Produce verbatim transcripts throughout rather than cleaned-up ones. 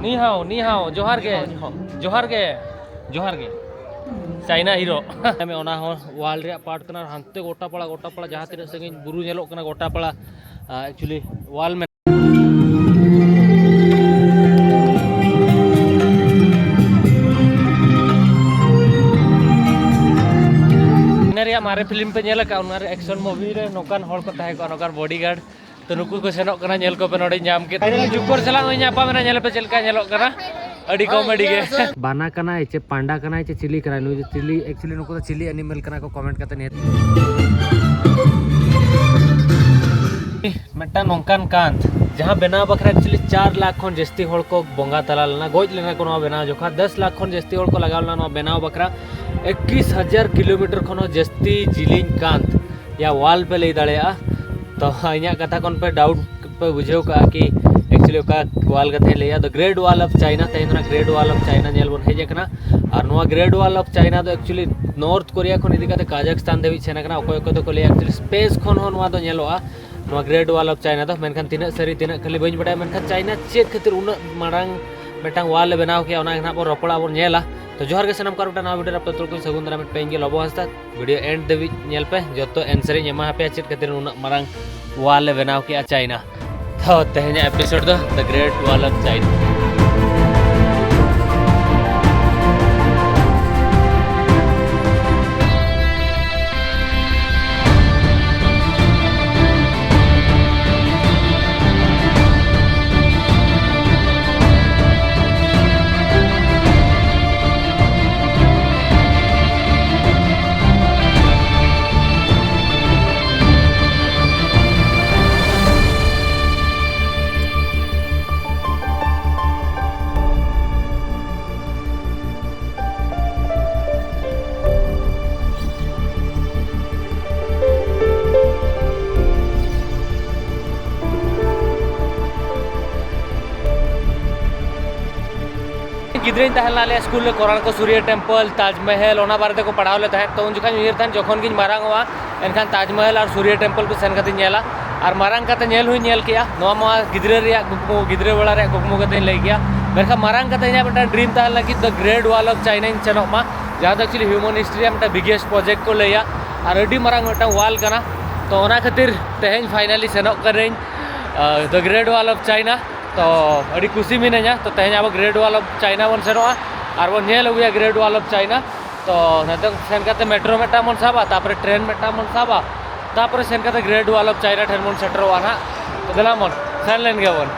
ᱱᱤ ᱦᱟᱣ, ᱱᱤ ᱦᱟᱣ, ᱡᱚᱦᱟᱨ ᱜᱮ᱾ ᱡᱚᱦᱟᱨ ᱜᱮ᱾ ᱡᱚᱦᱟᱨ ᱜᱮ᱾ China hero. ᱚᱱᱟ ᱦᱚᱸ ᱣᱟᱞ ᱨᱮᱭᱟᱜ ᱯᱟᱨᱴ ᱠᱟᱱᱟ᱾ ᱦᱟᱱᱛᱮ ᱜᱚᱴᱟ ᱯᱟᱲᱟ, ᱜᱚᱴᱟ ᱯᱟᱲᱟ ᱡᱟᱦᱟᱸ ᱛᱤᱱᱟᱹᱜ ᱥᱟᱺᱜᱤᱧ ᱵᱩᱨᱩ ᱧᱮᱞᱚᱜ ᱠᱟᱱᱟ, ᱜᱚᱴᱟ ᱯᱟᱲᱟ, ᱟ, actually ᱣᱟᱞ ᱢᱮᱱᱟᱜᱼᱟ᱾ ᱤᱱᱟᱹ ᱨᱮᱭᱟᱜ ᱢᱟᱨᱮ ᱯᱷᱤᱞᱢ ᱯᱮ ᱧᱮᱞ ᱟᱠᱟᱫ, ᱚᱱᱟ ᱨᱮ ᱮᱠᱥᱚᱱ ᱢᱩᱵᱷᱤ ᱨᱮ ᱱᱚᱝᱠᱟᱱ ᱦᱚᱲ ᱠᱚ ᱛᱟᱦᱮᱸ ᱠᱚᱜᱼᱟ, ᱱᱚᱝᱠᱟᱱ ᱵᱚᱰᱤᱜᱟᱨᱰ᱾ ᱛᱚ ᱱᱩᱠᱩ ᱠᱚ ᱥᱮᱱᱚᱜ ᱠᱟᱱᱟ, ᱧᱮᱞ ᱠᱚᱯᱮ ᱱᱚᱰᱮᱧ ᱧᱟᱢ ᱠᱮᱫ᱾ ᱯᱷᱟᱭᱱᱟᱞᱤ ᱡᱩᱠᱚᱨ ᱥᱟᱞᱟᱜ ᱦᱚᱸᱧ ᱧᱟᱯᱟᱢ ᱮᱱᱟ, ᱧᱮᱞ ᱯᱮ ᱪᱮᱫ ᱞᱮᱠᱟ ᱧᱮᱞᱚᱜ ᱠᱟᱱᱟ, ᱟᱹᱰᱤ ᱠᱚᱢᱮᱰᱤ ᱜᱮ᱾ ᱵᱟᱱᱟ ᱠᱟᱱᱟᱭ ᱪᱮ ᱯᱟᱱᱰᱟ ᱠᱟᱱᱟᱭ ᱪᱮ ᱪᱤᱞᱤ ᱠᱟᱱᱟᱭ ᱱᱩᱭ ᱫᱚ? ᱪᱤᱞᱤ, actually ᱱᱩᱠᱩ ᱫᱚ ᱪᱤᱞᱤ ᱮᱱᱤᱢᱮᱞ ᱠᱟᱱᱟ ᱠᱚ, ᱠᱚᱢᱮᱱᱴ ᱠᱟᱛᱮ ᱱᱤᱦᱟᱹᱛ᱾ ᱢᱤᱫᱴᱟᱝ ᱱᱚᱝᱠᱟᱱ ᱠᱟᱸᱛ ᱡᱟᱦᱟᱸ ᱵᱮᱱᱟᱣ ᱵᱟᱠᱷᱨᱟ actually ᱪᱟᱨ ᱞᱟᱠᱷ ᱠᱷᱚᱱ ᱡᱟᱹᱥᱛᱤ ᱦᱚᱲ ᱠᱚ ᱵᱚᱸᱜᱟ ᱛᱟᱞᱟ ᱞᱮᱱᱟ, ᱜᱚᱡ ᱞᱮᱱᱟ ᱠᱚ ᱱᱚᱣᱟ ᱵᱮᱱᱟᱣ ᱡᱚᱠᱷᱟ᱾ ᱫᱚᱥ ᱞᱟᱠᱷ ᱠᱷᱚᱱ ᱡᱟᱹᱥᱛᱤ ᱦᱚᱲ ᱠᱚ ᱞᱟᱜᱟᱣ ᱞᱮᱱᱟ ᱱᱚᱣᱟ ᱵᱮᱱᱟᱣ ᱵᱟᱠᱷᱨᱟ᱾ ᱮᱠᱤᱥ ᱦᱟᱡᱟᱨ ᱠᱤᱞᱳᱢᱤᱴᱟᱨ ᱠᱷᱚᱱ ᱦᱚᱸ ᱡᱟᱹᱥᱛᱤ ᱡᱤᱞᱤᱧ ᱠᱟᱸᱛ ᱭᱟ ᱣᱟᱞ ᱯᱮ ᱞᱟᱹᱭ ᱫᱟᱲᱮᱭᱟᱜᱼᱟ᱾ ᱛᱚ ᱤᱧᱟᱹᱜ ᱠᱟᱛᱷᱟ ᱠᱷᱚᱱ ᱯᱮ ᱰᱟᱣᱩᱴ ᱯᱮ ᱵᱩᱡᱷᱟᱹᱣ ᱠᱟᱜᱼᱟ ᱠᱤ actually ᱚᱠᱟ ᱣᱟᱞ ᱠᱟᱛᱷᱟᱧ ᱞᱟᱹᱭᱟ? The Great Wall of China᱾ ᱛᱮᱦᱮᱧ ᱫᱚ ᱱᱟᱜ Great Wall of China ᱧᱮᱞ ᱵᱚᱱ ᱦᱮᱡ ᱟᱠᱟᱱᱟ᱾ ᱟᱨ ᱱᱚᱣᱟ Great Wall of China ᱫᱚ actually ᱱᱚᱨᱛᱷ ᱠᱳᱨᱤᱭᱟ ᱠᱷᱚᱱ ᱤᱫᱤ ᱠᱟᱛᱮ ᱠᱟᱡᱟᱠᱥᱛᱟᱱ ᱫᱷᱟᱹᱵᱤᱡ ᱥᱮᱱ ᱟᱠᱟᱱᱟ᱾ ᱚᱠᱚᱭ ᱚᱠᱚᱭ ᱫᱚᱠᱚ ᱞᱟᱹᱭᱟ actually ᱥᱯᱮᱥ ᱠᱷᱚᱱ ᱦᱚᱸ ᱱᱚᱣᱟ ᱫᱚ ᱧᱮᱞᱚᱜᱼᱟ, ᱱᱚᱣᱟ Great Wall of China ᱫᱚ᱾ ᱢᱮᱱᱠᱷᱟᱱ ᱛᱤᱱᱟᱹᱜ ᱥᱟᱹᱨᱤ ᱛᱤᱱᱟᱹᱜ ᱠᱷᱟᱹᱞᱤ ᱵᱟᱹᱧ ᱵᱟᱰᱟᱭᱟ, ᱢᱮᱱᱠᱷᱟᱱ ᱪᱟᱭᱱᱟ ᱪᱮᱫ ᱠᱷᱟᱹᱛᱤᱨ ᱩᱱᱟᱹᱜ ᱢᱟᱨᱟᱝ ᱢᱤᱫᱴᱟᱝ ᱣᱟᱞ ᱮ ᱵᱮᱱᱟᱣ ᱠᱮᱜᱼᱟ, ᱚᱱᱟ ᱜᱮ ᱱᱟᱦᱟᱜ ᱵᱚᱱ ᱨᱚᱯᱚᱲᱟ, ᱵᱚᱱ ᱧᱮᱞᱟ᱾ ᱛᱚ ᱡᱚᱦᱟᱨ ᱜᱮ ᱥᱟᱱᱟᱢ ᱠᱚ, ᱟᱨ ᱢᱤᱫᱴᱟᱝ ᱱᱟᱣᱟ ᱵᱷᱤᱰᱤᱭᱳ ᱨᱮ ᱟᱯᱮ ᱡᱚᱛᱚ ᱠᱚᱧ ᱥᱟᱹᱜᱩᱱ ᱫᱟᱨᱟᱢᱮᱫ ᱯᱮ, ᱤᱧ ᱜᱮ ᱞᱚᱵᱚ ᱦᱟᱸᱥᱫᱟ᱾ ᱵᱷᱤᱰᱤᱭᱳ ᱮᱱᱰ ᱫᱷᱟᱹᱵᱤᱡ ᱧᱮᱞ ᱯᱮ, ᱡᱚᱛᱚ ᱮᱱᱥᱟᱨ ᱤᱧ ᱮᱢᱟ ᱯᱮᱭᱟ ᱪᱮᱫ ᱠᱷᱟᱹᱛᱤᱨ ᱩᱱᱟᱹᱜ ᱢᱟᱨᱟᱝ ᱣᱟᱞ ᱮ ᱵᱮᱱᱟᱣ ᱠᱮᱜᱼᱟ ᱪᱟᱭᱱᱟ᱾ ᱛᱚ ᱛᱮᱦᱮᱧᱟᱜ ᱮᱯᱤᱥᱳᱰ ᱫᱚ The Great Wall of China᱾ ᱜᱤᱫᱽᱨᱟᱹᱧ ᱛᱟᱦᱮᱸ ᱞᱮᱱᱟ, ᱟᱞᱮᱭᱟᱜ ᱥᱠᱩᱞ ᱨᱮ ᱠᱚᱨᱟᱲ ᱠᱚ ᱥᱩᱨᱭᱚ ᱴᱮᱢᱯᱚᱞ, ᱛᱟᱡᱽ ᱢᱚᱦᱚᱞ, ᱚᱱᱟ ᱵᱟᱨᱮ ᱛᱮᱠᱚ ᱯᱟᱲᱦᱟᱣ ᱞᱮ ᱛᱟᱦᱮᱸᱫ᱾ ᱛᱚ ᱩᱱ ᱡᱚᱠᱷᱚᱱ ᱩᱭᱦᱟᱹᱨ ᱛᱟᱦᱮᱸᱫ ᱡᱚᱠᱷᱚᱱ ᱜᱤᱧ ᱢᱟᱨᱟᱝ ᱚᱜᱼᱟ, ᱮᱱᱠᱷᱟᱱ ᱛᱟᱡᱽ ᱢᱚᱦᱚᱞ ᱟᱨ ᱥᱩᱨᱭᱚ ᱴᱮᱢᱯᱚᱞ ᱠᱚ ᱥᱮᱱ ᱠᱟᱛᱮᱧ ᱧᱮᱞᱟ᱾ ᱟᱨ ᱢᱟᱨᱟᱝ ᱠᱟᱛᱮ ᱧᱮᱞ ᱦᱚᱸᱧ ᱧᱮᱞ ᱠᱮᱜᱼᱟ᱾ ᱱᱚᱣᱟ ᱢᱟ ᱜᱤᱫᱽᱨᱟᱹ ᱨᱮᱭᱟᱜ ᱠᱩᱠᱢᱩ, ᱜᱤᱫᱽᱨᱟᱹ ᱵᱮᱲᱟ ᱨᱮᱭᱟᱜ ᱠᱩᱠᱢᱩ ᱠᱟᱛᱮᱧ ᱞᱟᱹᱭ ᱠᱮᱜᱼᱟ᱾ ᱢᱮᱱᱠᱷᱟᱱ ᱢᱟᱨᱟᱝ ᱠᱟᱛᱮ ᱤᱧᱟᱹᱜ ᱢᱤᱫᱴᱟᱝ ᱰᱨᱤᱢ ᱛᱟᱦᱮᱸ ᱞᱟᱹᱜᱤᱫ ᱫᱚ ᱜᱨᱮᱴ ᱣᱟᱞ ᱚᱯᱷ ᱪᱟᱭᱱᱟᱧ ᱥᱮᱱᱚᱜ ᱢᱟ, ᱡᱟᱦᱟᱸ ᱫᱚ ᱮᱠᱪᱩᱭᱮᱞᱤ ᱦᱤᱭᱩᱢᱮᱱ ᱦᱤᱥᱴᱨᱤ ᱨᱮᱭᱟᱜ ᱢᱤᱫᱴᱟᱝ ᱵᱤᱜᱮᱥᱴ ᱯᱨᱚᱡᱮᱠᱴ ᱠᱚ ᱞᱟᱹᱭᱟ ᱟᱨ ᱟᱹᱰᱤ ᱢᱟᱨᱟᱝ ᱢᱤᱫᱴᱟᱝ ᱣᱟᱞ ᱠᱟᱱᱟ᱾ ᱛᱚ ᱚᱱᱟ ᱠᱷᱟᱹᱛᱤᱨ ᱛᱮᱦᱮᱧ ᱯᱷᱟᱭᱱᱟᱞᱤ ᱥᱮᱱᱚᱜ ᱠᱟᱹᱱᱟᱹᱧ ᱫᱟ ᱜᱨᱮᱴ ᱣᱟᱞ ᱚᱯᱷ ᱪᱟᱭᱱᱟ᱾ ᱛᱚ ᱟᱹᱰᱤ ᱠᱩᱥᱤ ᱢᱤᱱᱟᱹᱧᱟ᱾ ᱛᱚ ᱛᱮᱦᱮᱧ ᱟᱵᱚ ᱜᱨᱮᱴ ᱣᱟᱞ ᱚᱯᱷ ᱪᱟᱭᱱᱟ ᱵᱚᱱ ᱥᱮᱱᱚᱜᱼᱟ ᱟᱨ ᱵᱚᱱ ᱧᱮᱞ ᱟᱹᱜᱩᱭᱟ ᱜᱨᱮᱴ ᱣᱟᱞ ᱚᱯᱷ ᱪᱟᱭᱱᱟ᱾ ᱛᱚ ᱱᱤᱛᱚᱜ ᱥᱮᱱ ᱠᱟᱛᱮ ᱢᱮᱴᱨᱳ ᱢᱤᱫᱴᱟᱝ ᱵᱚᱱ ᱥᱟᱵᱟ, ᱛᱟᱨᱯᱚᱨᱮ ᱴᱨᱮᱱ ᱢᱤᱫᱴᱟᱝ ᱵᱚᱱ ᱥᱟᱵᱟ, ᱛᱟᱨᱯᱚᱨᱮ ᱥᱮᱱ ᱠᱟᱛᱮ ᱜᱨᱮᱴ ᱣᱟᱞ ᱚᱯᱷ ᱪᱟᱭᱱᱟ ᱴᱷᱮᱱ ᱵᱚᱱ ᱥᱮᱴᱮᱨᱚᱜᱼᱟ ᱱᱟᱦᱟᱜ᱾ ᱛᱚ ᱫᱮᱞᱟ ᱵᱚᱱ ᱥᱮᱱ ᱞᱮᱱ ᱜᱮᱵᱚᱱ᱾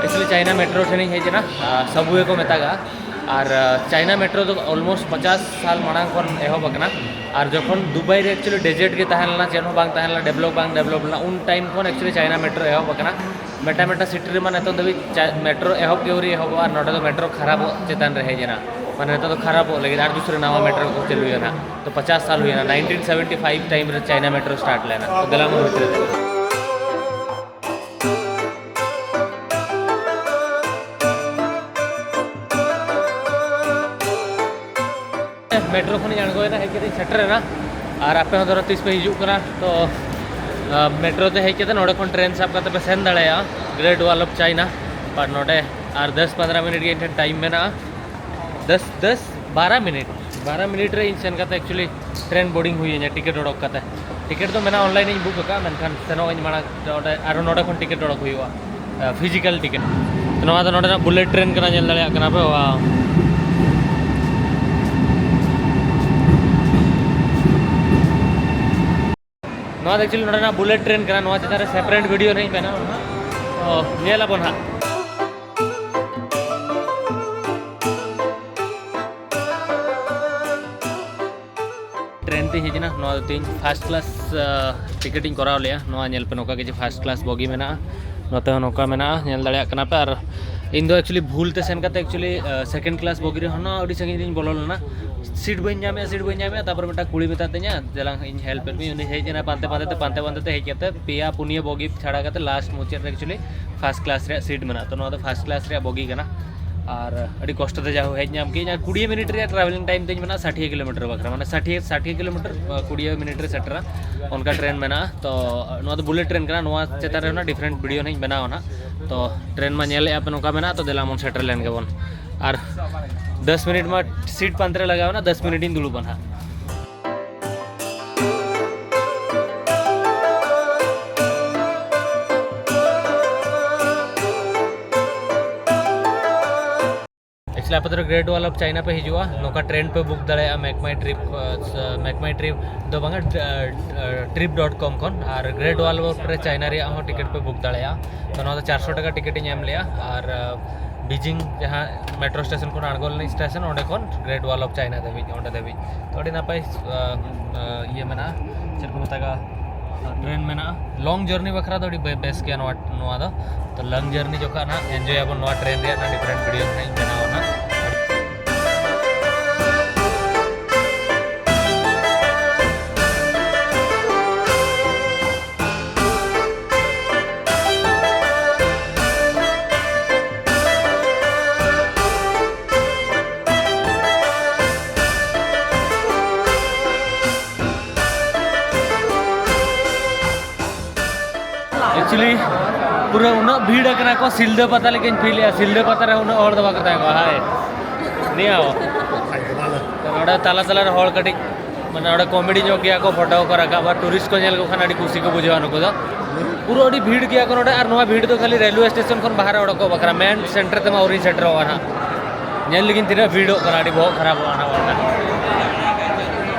ᱮᱠᱪᱩᱭᱮᱞᱤ ᱪᱟᱭᱱᱟ ᱢᱮᱴᱨᱳ ᱴᱷᱮᱱᱤᱧ ᱦᱮᱡ ᱮᱱᱟ, ᱥᱟᱵᱣᱮ ᱠᱚ ᱢᱮᱛᱟᱜᱼᱟ᱾ ᱟᱨ ᱪᱟᱭᱱᱟ ᱢᱮᱴᱨᱳ ᱫᱚ ᱚᱞᱢᱳᱥᱴ ᱯᱚᱪᱟᱥ ᱥᱟᱞ ᱢᱟᱲᱟᱝ ᱠᱷᱚᱱ ᱮᱦᱚᱵ ᱟᱠᱟᱱᱟ᱾ ᱟᱨ ᱡᱚᱠᱷᱚᱱ ᱫᱩᱵᱟᱭ ᱨᱮ ᱮᱠᱪᱩᱭᱮᱞᱤ ᱰᱮᱡᱟᱨᱴ ᱜᱮ ᱛᱟᱦᱮᱸ ᱞᱮᱱᱟ, ᱪᱮᱫ ᱦᱚᱸ ᱵᱟᱝ ᱛᱟᱦᱮᱸ ᱞᱮᱱᱟ, ᱰᱮᱵᱷᱞᱚᱯ ᱵᱟᱝ ᱰᱮᱵᱷᱞᱚᱯ ᱞᱮᱱᱟ, ᱩᱱ ᱴᱟᱭᱤᱢ ᱠᱷᱚᱱ ᱮᱠᱪᱩᱭᱮᱞᱤ ᱪᱟᱭᱱᱟ ᱢᱮᱴᱨᱳ ᱮᱦᱚᱵ ᱟᱠᱟᱱᱟ᱾ ᱢᱤᱫᱴᱟᱝ ᱢᱤᱫᱴᱟᱝ ᱥᱤᱴᱤ ᱨᱮᱢᱟ ᱱᱤᱛᱚᱜ ᱫᱷᱟᱹᱵᱤᱡ ᱪᱟ-, ᱢᱮᱴᱨᱳ ᱮᱦᱚᱵ ᱜᱮ ᱟᱹᱣᱨᱤ ᱮᱦᱚᱵᱚᱜᱼᱟ, ᱟᱨ ᱱᱚᱰᱮ ᱫᱚ ᱢᱮᱴᱨᱳ ᱠᱷᱟᱨᱟᱯᱚᱜ ᱪᱮᱛᱟᱱ ᱨᱮ ᱦᱮᱡ ᱮᱱᱟ᱾ ᱢᱟᱱᱮ ᱱᱤᱛᱚᱜ ᱫᱚ ᱠᱷᱟᱨᱟᱯᱚᱜ ᱞᱟᱹᱜᱤᱫ ᱟᱨ ᱫᱩᱥᱨᱟ ᱱᱟᱣᱟ ᱢᱮᱴᱨᱳ ᱠᱚ ᱪᱟᱹᱞᱩᱭᱟ ᱱᱟᱦᱟᱜ᱾ ᱛᱚ ᱯᱚᱪᱟᱥ ᱥᱟᱞ ᱦᱩᱭᱮᱱᱟ, ᱱᱟᱭᱤᱱᱴᱤᱱ ᱥᱮᱵᱷᱮᱱᱴᱤ ᱯᱷᱟᱭᱤᱵᱷ ᱴᱟᱭᱤᱢ ᱨᱮ ᱪᱟᱭᱱᱟ ᱢᱮᱴᱨᱳ ᱥᱴᱟᱨᱴ ᱞᱮᱱᱟ᱾ ᱛᱚ ᱫᱮᱞᱟ ᱵᱚᱱ ᱵᱷᱤᱛᱨᱤ ᱨᱮ᱾ ᱢᱮᱴᱨᱳ ᱠᱷᱚᱱᱤᱧ ᱟᱬᱜᱚᱭᱮᱱᱟ, ᱦᱮᱡ ᱠᱟᱛᱮᱧ ᱥᱮᱴᱮᱨᱮᱱᱟ᱾ ᱟᱨ ᱟᱯᱮ ᱦᱚᱸ ᱫᱷᱚᱨᱚ ᱛᱤᱥ ᱯᱮ ᱦᱤᱡᱩᱜ ᱠᱟᱱᱟ, ᱛᱚ ᱢᱮᱴᱨᱳ ᱛᱮ ᱦᱮᱡ ᱠᱟᱛᱮ ᱱᱚᱰᱮ ᱠᱷᱚᱱ ᱴᱨᱮᱱ ᱥᱟᱵ ᱠᱟᱛᱮ ᱯᱮ ᱥᱮᱱ ᱫᱟᱲᱮᱭᱟᱜᱼᱟ ᱜᱨᱮᱴ ᱣᱟᱞ ᱚᱯᱷ ᱪᱟᱭᱱᱟ᱾ ᱵᱟᱴ ᱱᱚᱰᱮ ᱟᱨ ᱫᱚᱥ ᱯᱚᱱᱫᱽᱨᱚ ᱢᱤᱱᱤᱴ ᱜᱮ ᱤᱧ ᱴᱷᱮᱱ ᱴᱟᱭᱤᱢ ᱢᱮᱱᱟᱜᱼᱟ᱾ ᱫᱚᱥ ᱫᱚᱥ ᱵᱟᱨᱚ ᱢᱤᱱᱤᱴ, ᱵᱟᱨᱚ ᱢᱤᱱᱤᱴ ᱨᱮ ᱤᱧ ᱥᱮᱱ ᱠᱟᱛᱮ ᱮᱠᱪᱩᱭᱮᱞᱤ ᱴᱨᱮᱱ ᱵᱳᱨᱰᱤᱝ ᱦᱩᱭᱟᱹᱧᱟ ᱴᱤᱠᱤᱴ ᱚᱰᱚᱠ ᱠᱟᱛᱮ᱾ ᱴᱤᱠᱤᱴ ᱫᱚ ᱢᱮᱱᱟᱜᱼᱟ, ᱚᱱᱞᱟᱭᱤᱱ ᱤᱧ ᱵᱩᱠ ᱟᱠᱟᱫᱼᱟ, ᱢᱮᱱᱠᱷᱟᱱ ᱥᱮᱱᱚᱜ ᱤᱧ ᱢᱟᱲᱟᱝ ᱚᱸᱰᱮ ᱟᱨᱚ ᱱᱚᱰᱮ ᱠᱷᱚᱱ ᱴᱤᱠᱤᱴ ᱚᱰᱚᱠ ᱦᱩᱭᱩᱜᱼᱟ, ᱯᱷᱤᱡᱤᱠᱟᱞ ᱴᱤᱠᱤᱴ᱾ ᱱᱚᱣᱟ ᱫᱚ ᱱᱚᱰᱮᱱᱟᱜ ᱵᱩᱞᱮᱴ ᱴᱨᱮᱱ ᱠᱟᱱᱟ, ᱧᱮᱞ ᱫᱟᱲᱮᱭᱟᱜ ᱠᱟᱱᱟ ᱯᱮ᱾ ᱣᱟᱣ! ᱱᱚᱣᱟ ᱫᱚ ᱮᱠᱪᱩᱭᱮᱞᱤ ᱱᱚᱰᱮᱱᱟᱜ ᱵᱩᱞᱮᱴ ᱴᱨᱮᱱ ᱠᱟᱱᱟ᱾ ᱱᱚᱣᱟ ᱪᱮᱛᱟᱱ ᱨᱮ ᱥᱮᱯᱟᱨᱮᱴ ᱵᱷᱤᱰᱤᱭᱳ ᱱᱟᱦᱟᱜ ᱤᱧ ᱵᱮᱱᱟᱣᱟ ᱱᱟᱦᱟᱜ᱾ ᱛᱚ ᱧᱮᱞ ᱟᱵᱚᱱ ᱦᱟᱸᱜ᱾ ᱴᱨᱮᱱ ᱛᱤᱧ ᱦᱮᱡ ᱮᱱᱟ᱾ ᱱᱚᱣᱟ ᱫᱚ ᱛᱤᱧ ᱯᱷᱟᱥᱴ ᱠᱞᱟᱥ ᱴᱤᱠᱤᱴ ᱤᱧ ᱠᱚᱨᱟᱣ ᱞᱮᱜᱼᱟ᱾ ᱱᱚᱣᱟ ᱧᱮᱞ ᱯᱮ, ᱱᱚᱝᱠᱟ ᱜᱮ ᱡᱮ ᱯᱷᱟᱥᱴ ᱠᱞᱟᱥ ᱵᱚᱜᱤ ᱢᱮᱱᱟᱜᱼᱟ, ᱱᱚᱛᱮ ᱦᱚᱸ ᱱᱚᱝᱠᱟ ᱢᱮᱱᱟᱜᱼᱟ, ᱧᱮᱞ ᱫᱟᱲᱮᱭᱟᱜ ᱠᱟᱱᱟ ᱯᱮ᱾ ᱟᱨ ᱤᱧ ᱫᱚ ᱮᱠᱪᱩᱭᱮᱞᱤ ᱵᱷᱩᱞ ᱛᱮ ᱥᱮᱱ ᱠᱟᱛᱮ ᱮᱠᱪᱩᱭᱮᱞᱤ ᱥᱮᱠᱮᱱᱰ ᱠᱞᱟᱥ ᱵᱚᱜᱤ ᱨᱮᱦᱚᱸ ᱱᱚᱣᱟ ᱟᱹᱰᱤ ᱥᱟᱺᱜᱤᱧ ᱨᱤᱧ ᱵᱚᱞᱚ ᱞᱮᱱᱟ᱾ ᱥᱤᱴ ᱵᱟᱹᱧ ᱧᱟᱢᱮᱜᱼᱟ, ᱥᱤᱴ ᱵᱟᱹᱧ ᱧᱟᱢᱮᱜᱼᱟ᱾ ᱛᱟᱨᱯᱚᱨᱮ ᱢᱤᱫᱴᱟᱝ ᱠᱩᱲᱤ ᱢᱮᱛᱟᱫ ᱫᱤᱧᱟ, "ᱫᱮᱞᱟ ᱤᱧ ᱦᱮᱞᱯ ᱮᱫ ᱢᱮᱭᱟ", ᱩᱱᱤ ᱦᱮᱡ ᱮᱱᱟ ᱯᱟᱱᱛᱮ ᱯᱟᱱᱛᱮ ᱛᱮ, ᱯᱟᱱᱛᱮ ᱯᱟᱱᱛᱮ ᱛᱮ ᱦᱮᱡ ᱠᱟᱛᱮ ᱯᱮᱭᱟ ᱯᱩᱱᱭᱟᱹ ᱵᱚᱜᱤ ᱪᱷᱟᱲᱟ ᱠᱟᱛᱮ ᱞᱟᱥᱴ ᱢᱩᱪᱟᱹᱫ ᱨᱮ ᱮᱠᱪᱩᱭᱮᱞᱤ ᱯᱷᱟᱥᱴ ᱠᱞᱟᱥ ᱨᱮᱭᱟᱜ ᱥᱤᱴ ᱢᱮᱱᱟᱜᱼᱟ᱾ ᱛᱚ ᱱᱚᱣᱟ ᱫᱚ ᱯᱷᱟᱥᱴ ᱠᱞᱟᱥ ᱨᱮᱭᱟᱜ ᱵᱚᱜᱤ ᱠᱟᱱᱟ᱾ ᱟᱨ ᱟᱹᱰᱤ ᱠᱚᱥᱴᱚ ᱛᱮ ᱡᱟᱦᱳ ᱦᱮᱡ ᱧᱟᱢ ᱠᱮᱫᱟᱹᱧ᱾ ᱟᱨ ᱠᱩᱲᱤ ᱢᱤᱱᱤᱴ ᱨᱮᱭᱟᱜ ᱴᱨᱟᱵᱷᱮᱞᱤᱝ ᱴᱟᱭᱤᱢ ᱛᱤᱧ ᱢᱮᱱᱟᱜᱼᱟ ᱥᱟᱴᱷᱤᱭᱟᱹ ᱠᱤᱞᱳᱢᱤᱴᱟᱨ ᱵᱟᱠᱷᱨᱟ, ᱢᱟᱱᱮ ᱥᱟᱴᱷᱤᱭᱟᱹ ᱥᱟᱴᱷᱤᱭᱟᱹ ᱠᱤᱞᱳᱢᱤᱴᱟᱨ ᱠᱩᱲᱤ ᱢᱤᱱᱤᱴ ᱨᱮ ᱥᱮᱴᱮᱨᱟ, ᱚᱱᱠᱟ ᱴᱨᱮᱱ ᱢᱮᱱᱟᱜᱼᱟ᱾ ᱛᱚ ᱱᱚᱣᱟ ᱫᱚ ᱵᱩᱞᱮᱴ ᱴᱨᱮᱱ ᱠᱟᱱᱟ, ᱱᱚᱣᱟ ᱪᱮᱛᱟᱱ ᱨᱮ ᱚᱱᱟ ᱰᱤᱯᱷᱟᱨᱮᱱᱴ ᱵᱷᱤᱰᱤᱭᱳ ᱱᱟᱦᱟᱜ ᱤᱧ ᱵᱮᱱᱟᱣᱟ ᱱᱟᱦᱟᱜ᱾ ᱛᱚ ᱴᱨᱮᱱ ᱢᱟ ᱧᱮᱞᱮᱫᱼᱟ ᱯᱮ ᱱᱚᱝᱠᱟ ᱢᱮᱱᱟᱜᱼᱟ, ᱛᱚ ᱫᱮᱞᱟ ᱵᱚᱱ ᱥᱮᱴᱮᱨ ᱞᱮᱱ ᱜᱮᱵᱚᱱ᱾ ᱟᱨ ᱫᱚᱥ ᱢᱤᱱᱤᱴ ᱢᱟ ᱥᱤᱴ ᱯᱟᱱᱛᱮ ᱨᱮ ᱞᱟᱜᱟᱣ ᱮᱱᱟ, ᱫᱚᱥ ᱢᱤᱱᱤᱴ ᱤᱧ ᱫᱩᱲᱩᱵᱼᱟ ᱱᱟᱦᱟᱜ᱾ ᱮᱠᱪᱩᱭᱮᱞᱤ ᱟᱯᱮ ᱫᱚ ᱜᱨᱮᱴ ᱣᱟᱞ ᱚᱯᱷ ᱪᱟᱭᱱᱟ ᱯᱮ ᱦᱤᱡᱩᱜᱼᱟ, ᱱᱚᱝᱠᱟ ᱴᱨᱮᱱ ᱯᱮ ᱵᱩᱠ ᱫᱟᱲᱮᱭᱟᱜᱼᱟ ᱢᱮᱠ ᱢᱟᱭ ᱴᱨᱤᱯ, ᱢᱮᱠ ᱢᱟᱭ ᱴᱨᱤᱯ ᱫᱚ ᱵᱟᱝᱟ, ᱴᱨᱤᱯ ᱰᱚᱴ ᱠᱚᱢ ᱠᱷᱚᱱ᱾ ᱟᱨ ᱜᱨᱮᱴ ᱣᱟᱞ ᱚᱯᱷ ᱨᱮ ᱪᱟᱭᱱᱟ ᱨᱮᱭᱟᱜ ᱦᱚᱸ ᱴᱤᱠᱤᱴ ᱯᱮ ᱵᱩᱠ ᱫᱟᱲᱮᱭᱟᱜᱼᱟ᱾ ᱛᱚ ᱱᱚᱣᱟ ᱫᱚ ᱪᱟᱨᱥᱚ ᱴᱟᱠᱟ ᱴᱤᱠᱤᱴ ᱤᱧ ᱮᱢ ᱞᱮᱜᱼᱟ᱾ ᱟᱨ ᱵᱤᱡᱤᱝ ᱡᱟᱦᱟᱸ ᱢᱮᱴᱨᱳ ᱥᱴᱮᱥᱚᱱ ᱠᱷᱚᱱ ᱟᱬᱜᱚ ᱞᱮᱱᱟ ᱥᱴᱮᱥᱚᱱ, ᱚᱸᱰᱮ ᱠᱷᱚᱱ ᱜᱨᱮᱴ ᱣᱟᱞ ᱚᱯᱷ ᱪᱟᱭᱱᱟ ᱫᱷᱟᱹᱵᱤᱡ, ᱚᱸᱰᱮ ᱫᱷᱟᱹᱵᱤᱡ᱾ ᱛᱚ ᱟᱹᱰᱤ ᱱᱟᱯᱟᱭ ᱤᱭᱟᱹ ᱢᱮᱱᱟᱜᱼᱟ, ᱪᱮᱫ ᱠᱚ ᱢᱮᱛᱟᱜᱼᱟ, ᱴᱨᱮᱱ ᱢᱮᱱᱟᱜᱼᱟ᱾ ᱞᱚᱝ ᱡᱟᱨᱱᱤ ᱵᱟᱠᱷᱨᱟ ᱫᱚ ᱟᱹᱰᱤ ᱵᱮᱥ ᱜᱮᱭᱟ ᱱᱚᱣᱟ ᱱᱚᱣᱟ ᱫᱚ᱾ ᱛᱚ ᱞᱚᱝ ᱡᱟᱨᱱᱤ ᱡᱚᱠᱷᱚᱱ ᱱᱟᱦᱟᱜ ᱮᱱᱡᱚᱭ ᱟᱵᱚᱱ ᱱᱚᱣᱟ ᱴᱨᱮᱱ ᱨᱮᱭᱟᱜ ᱱᱟᱦᱟᱜ ᱰᱤᱯᱷᱟᱨᱮᱱᱴ ᱵᱷᱤᱰᱤᱭᱳ ᱱᱟᱦᱟᱜ ᱤᱧ ᱵᱮᱱᱟᱣᱟ ᱱᱟᱦᱟᱜ᱾ ᱮᱠᱪᱩᱭᱮᱞᱤ ᱯᱩᱨᱟᱹ ᱩᱱᱟᱹᱜ ᱵᱷᱤᱲ ᱟᱠᱟᱱᱟ ᱠᱚ, ᱥᱤᱞᱫᱟᱹ ᱯᱟᱛᱟ ᱞᱮᱠᱟᱧ ᱯᱷᱤᱞᱮᱜᱼᱟ᱾ ᱥᱤᱞᱫᱟᱹ ᱯᱟᱛᱟ ᱨᱮ ᱩᱱᱟᱹᱜ ᱦᱚᱲ ᱫᱚ ᱵᱟᱠᱚ ᱛᱟᱦᱮᱸ ᱠᱚᱜᱼᱟ᱾ ᱦᱟᱭ ᱱᱤᱭᱟᱹ ᱦᱚᱸ ᱱᱚᱰᱮ ᱛᱟᱞᱟ ᱛᱟᱞᱟ ᱨᱮ ᱦᱚᱲ ᱠᱟᱹᱴᱤᱡ ᱢᱟᱱᱮ ᱱᱚᱰᱮ ᱠᱚᱢᱮᱰᱤ ᱧᱚᱜ ᱜᱮᱭᱟ ᱠᱚ, ᱯᱷᱳᱴᱳ ᱠᱚ ᱨᱟᱠᱟᱵᱟ, ᱴᱩᱨᱤᱥᱴ ᱠᱚ ᱧᱮᱞ ᱠᱚ ᱠᱷᱟᱱ ᱟᱹᱰᱤ ᱠᱩᱥᱤ ᱠᱚ ᱵᱩᱡᱷᱟᱹᱣᱟ ᱱᱩᱠᱩ ᱫᱚ᱾ ᱯᱩᱨᱟᱹ ᱟᱹᱰᱤ ᱵᱷᱤᱲ ᱜᱮᱭᱟ ᱠᱚ ᱱᱚᱰᱮ, ᱟᱨ ᱱᱚᱣᱟ ᱵᱷᱤᱲ ᱫᱚ ᱠᱷᱟᱹᱞᱤ ᱨᱮᱞᱣᱮ ᱥᱴᱮᱥᱚᱱ ᱠᱷᱚᱱ ᱵᱟᱦᱨᱮ ᱚᱰᱚᱠᱚᱜ ᱵᱟᱠᱷᱨᱟ, ᱢᱮᱱ ᱥᱮᱱᱴᱟᱨ ᱛᱮᱢᱟ ᱟᱹᱣᱨᱤᱧ ᱥᱮᱴᱮᱨᱚᱜᱼᱟ ᱱᱟᱦᱟᱜ᱾ ᱧᱮᱞ ᱞᱟᱹᱜᱤᱫ ᱛᱤᱱᱟᱹᱜ ᱵᱷᱤᱲᱚᱜ ᱠᱟᱱᱟ, ᱟᱹᱰᱤ ᱵᱚᱦᱚᱜ ᱠᱷᱟᱨᱟᱯᱚᱜᱼᱟ ᱱᱟᱦᱟᱜ ᱚᱱᱟ᱾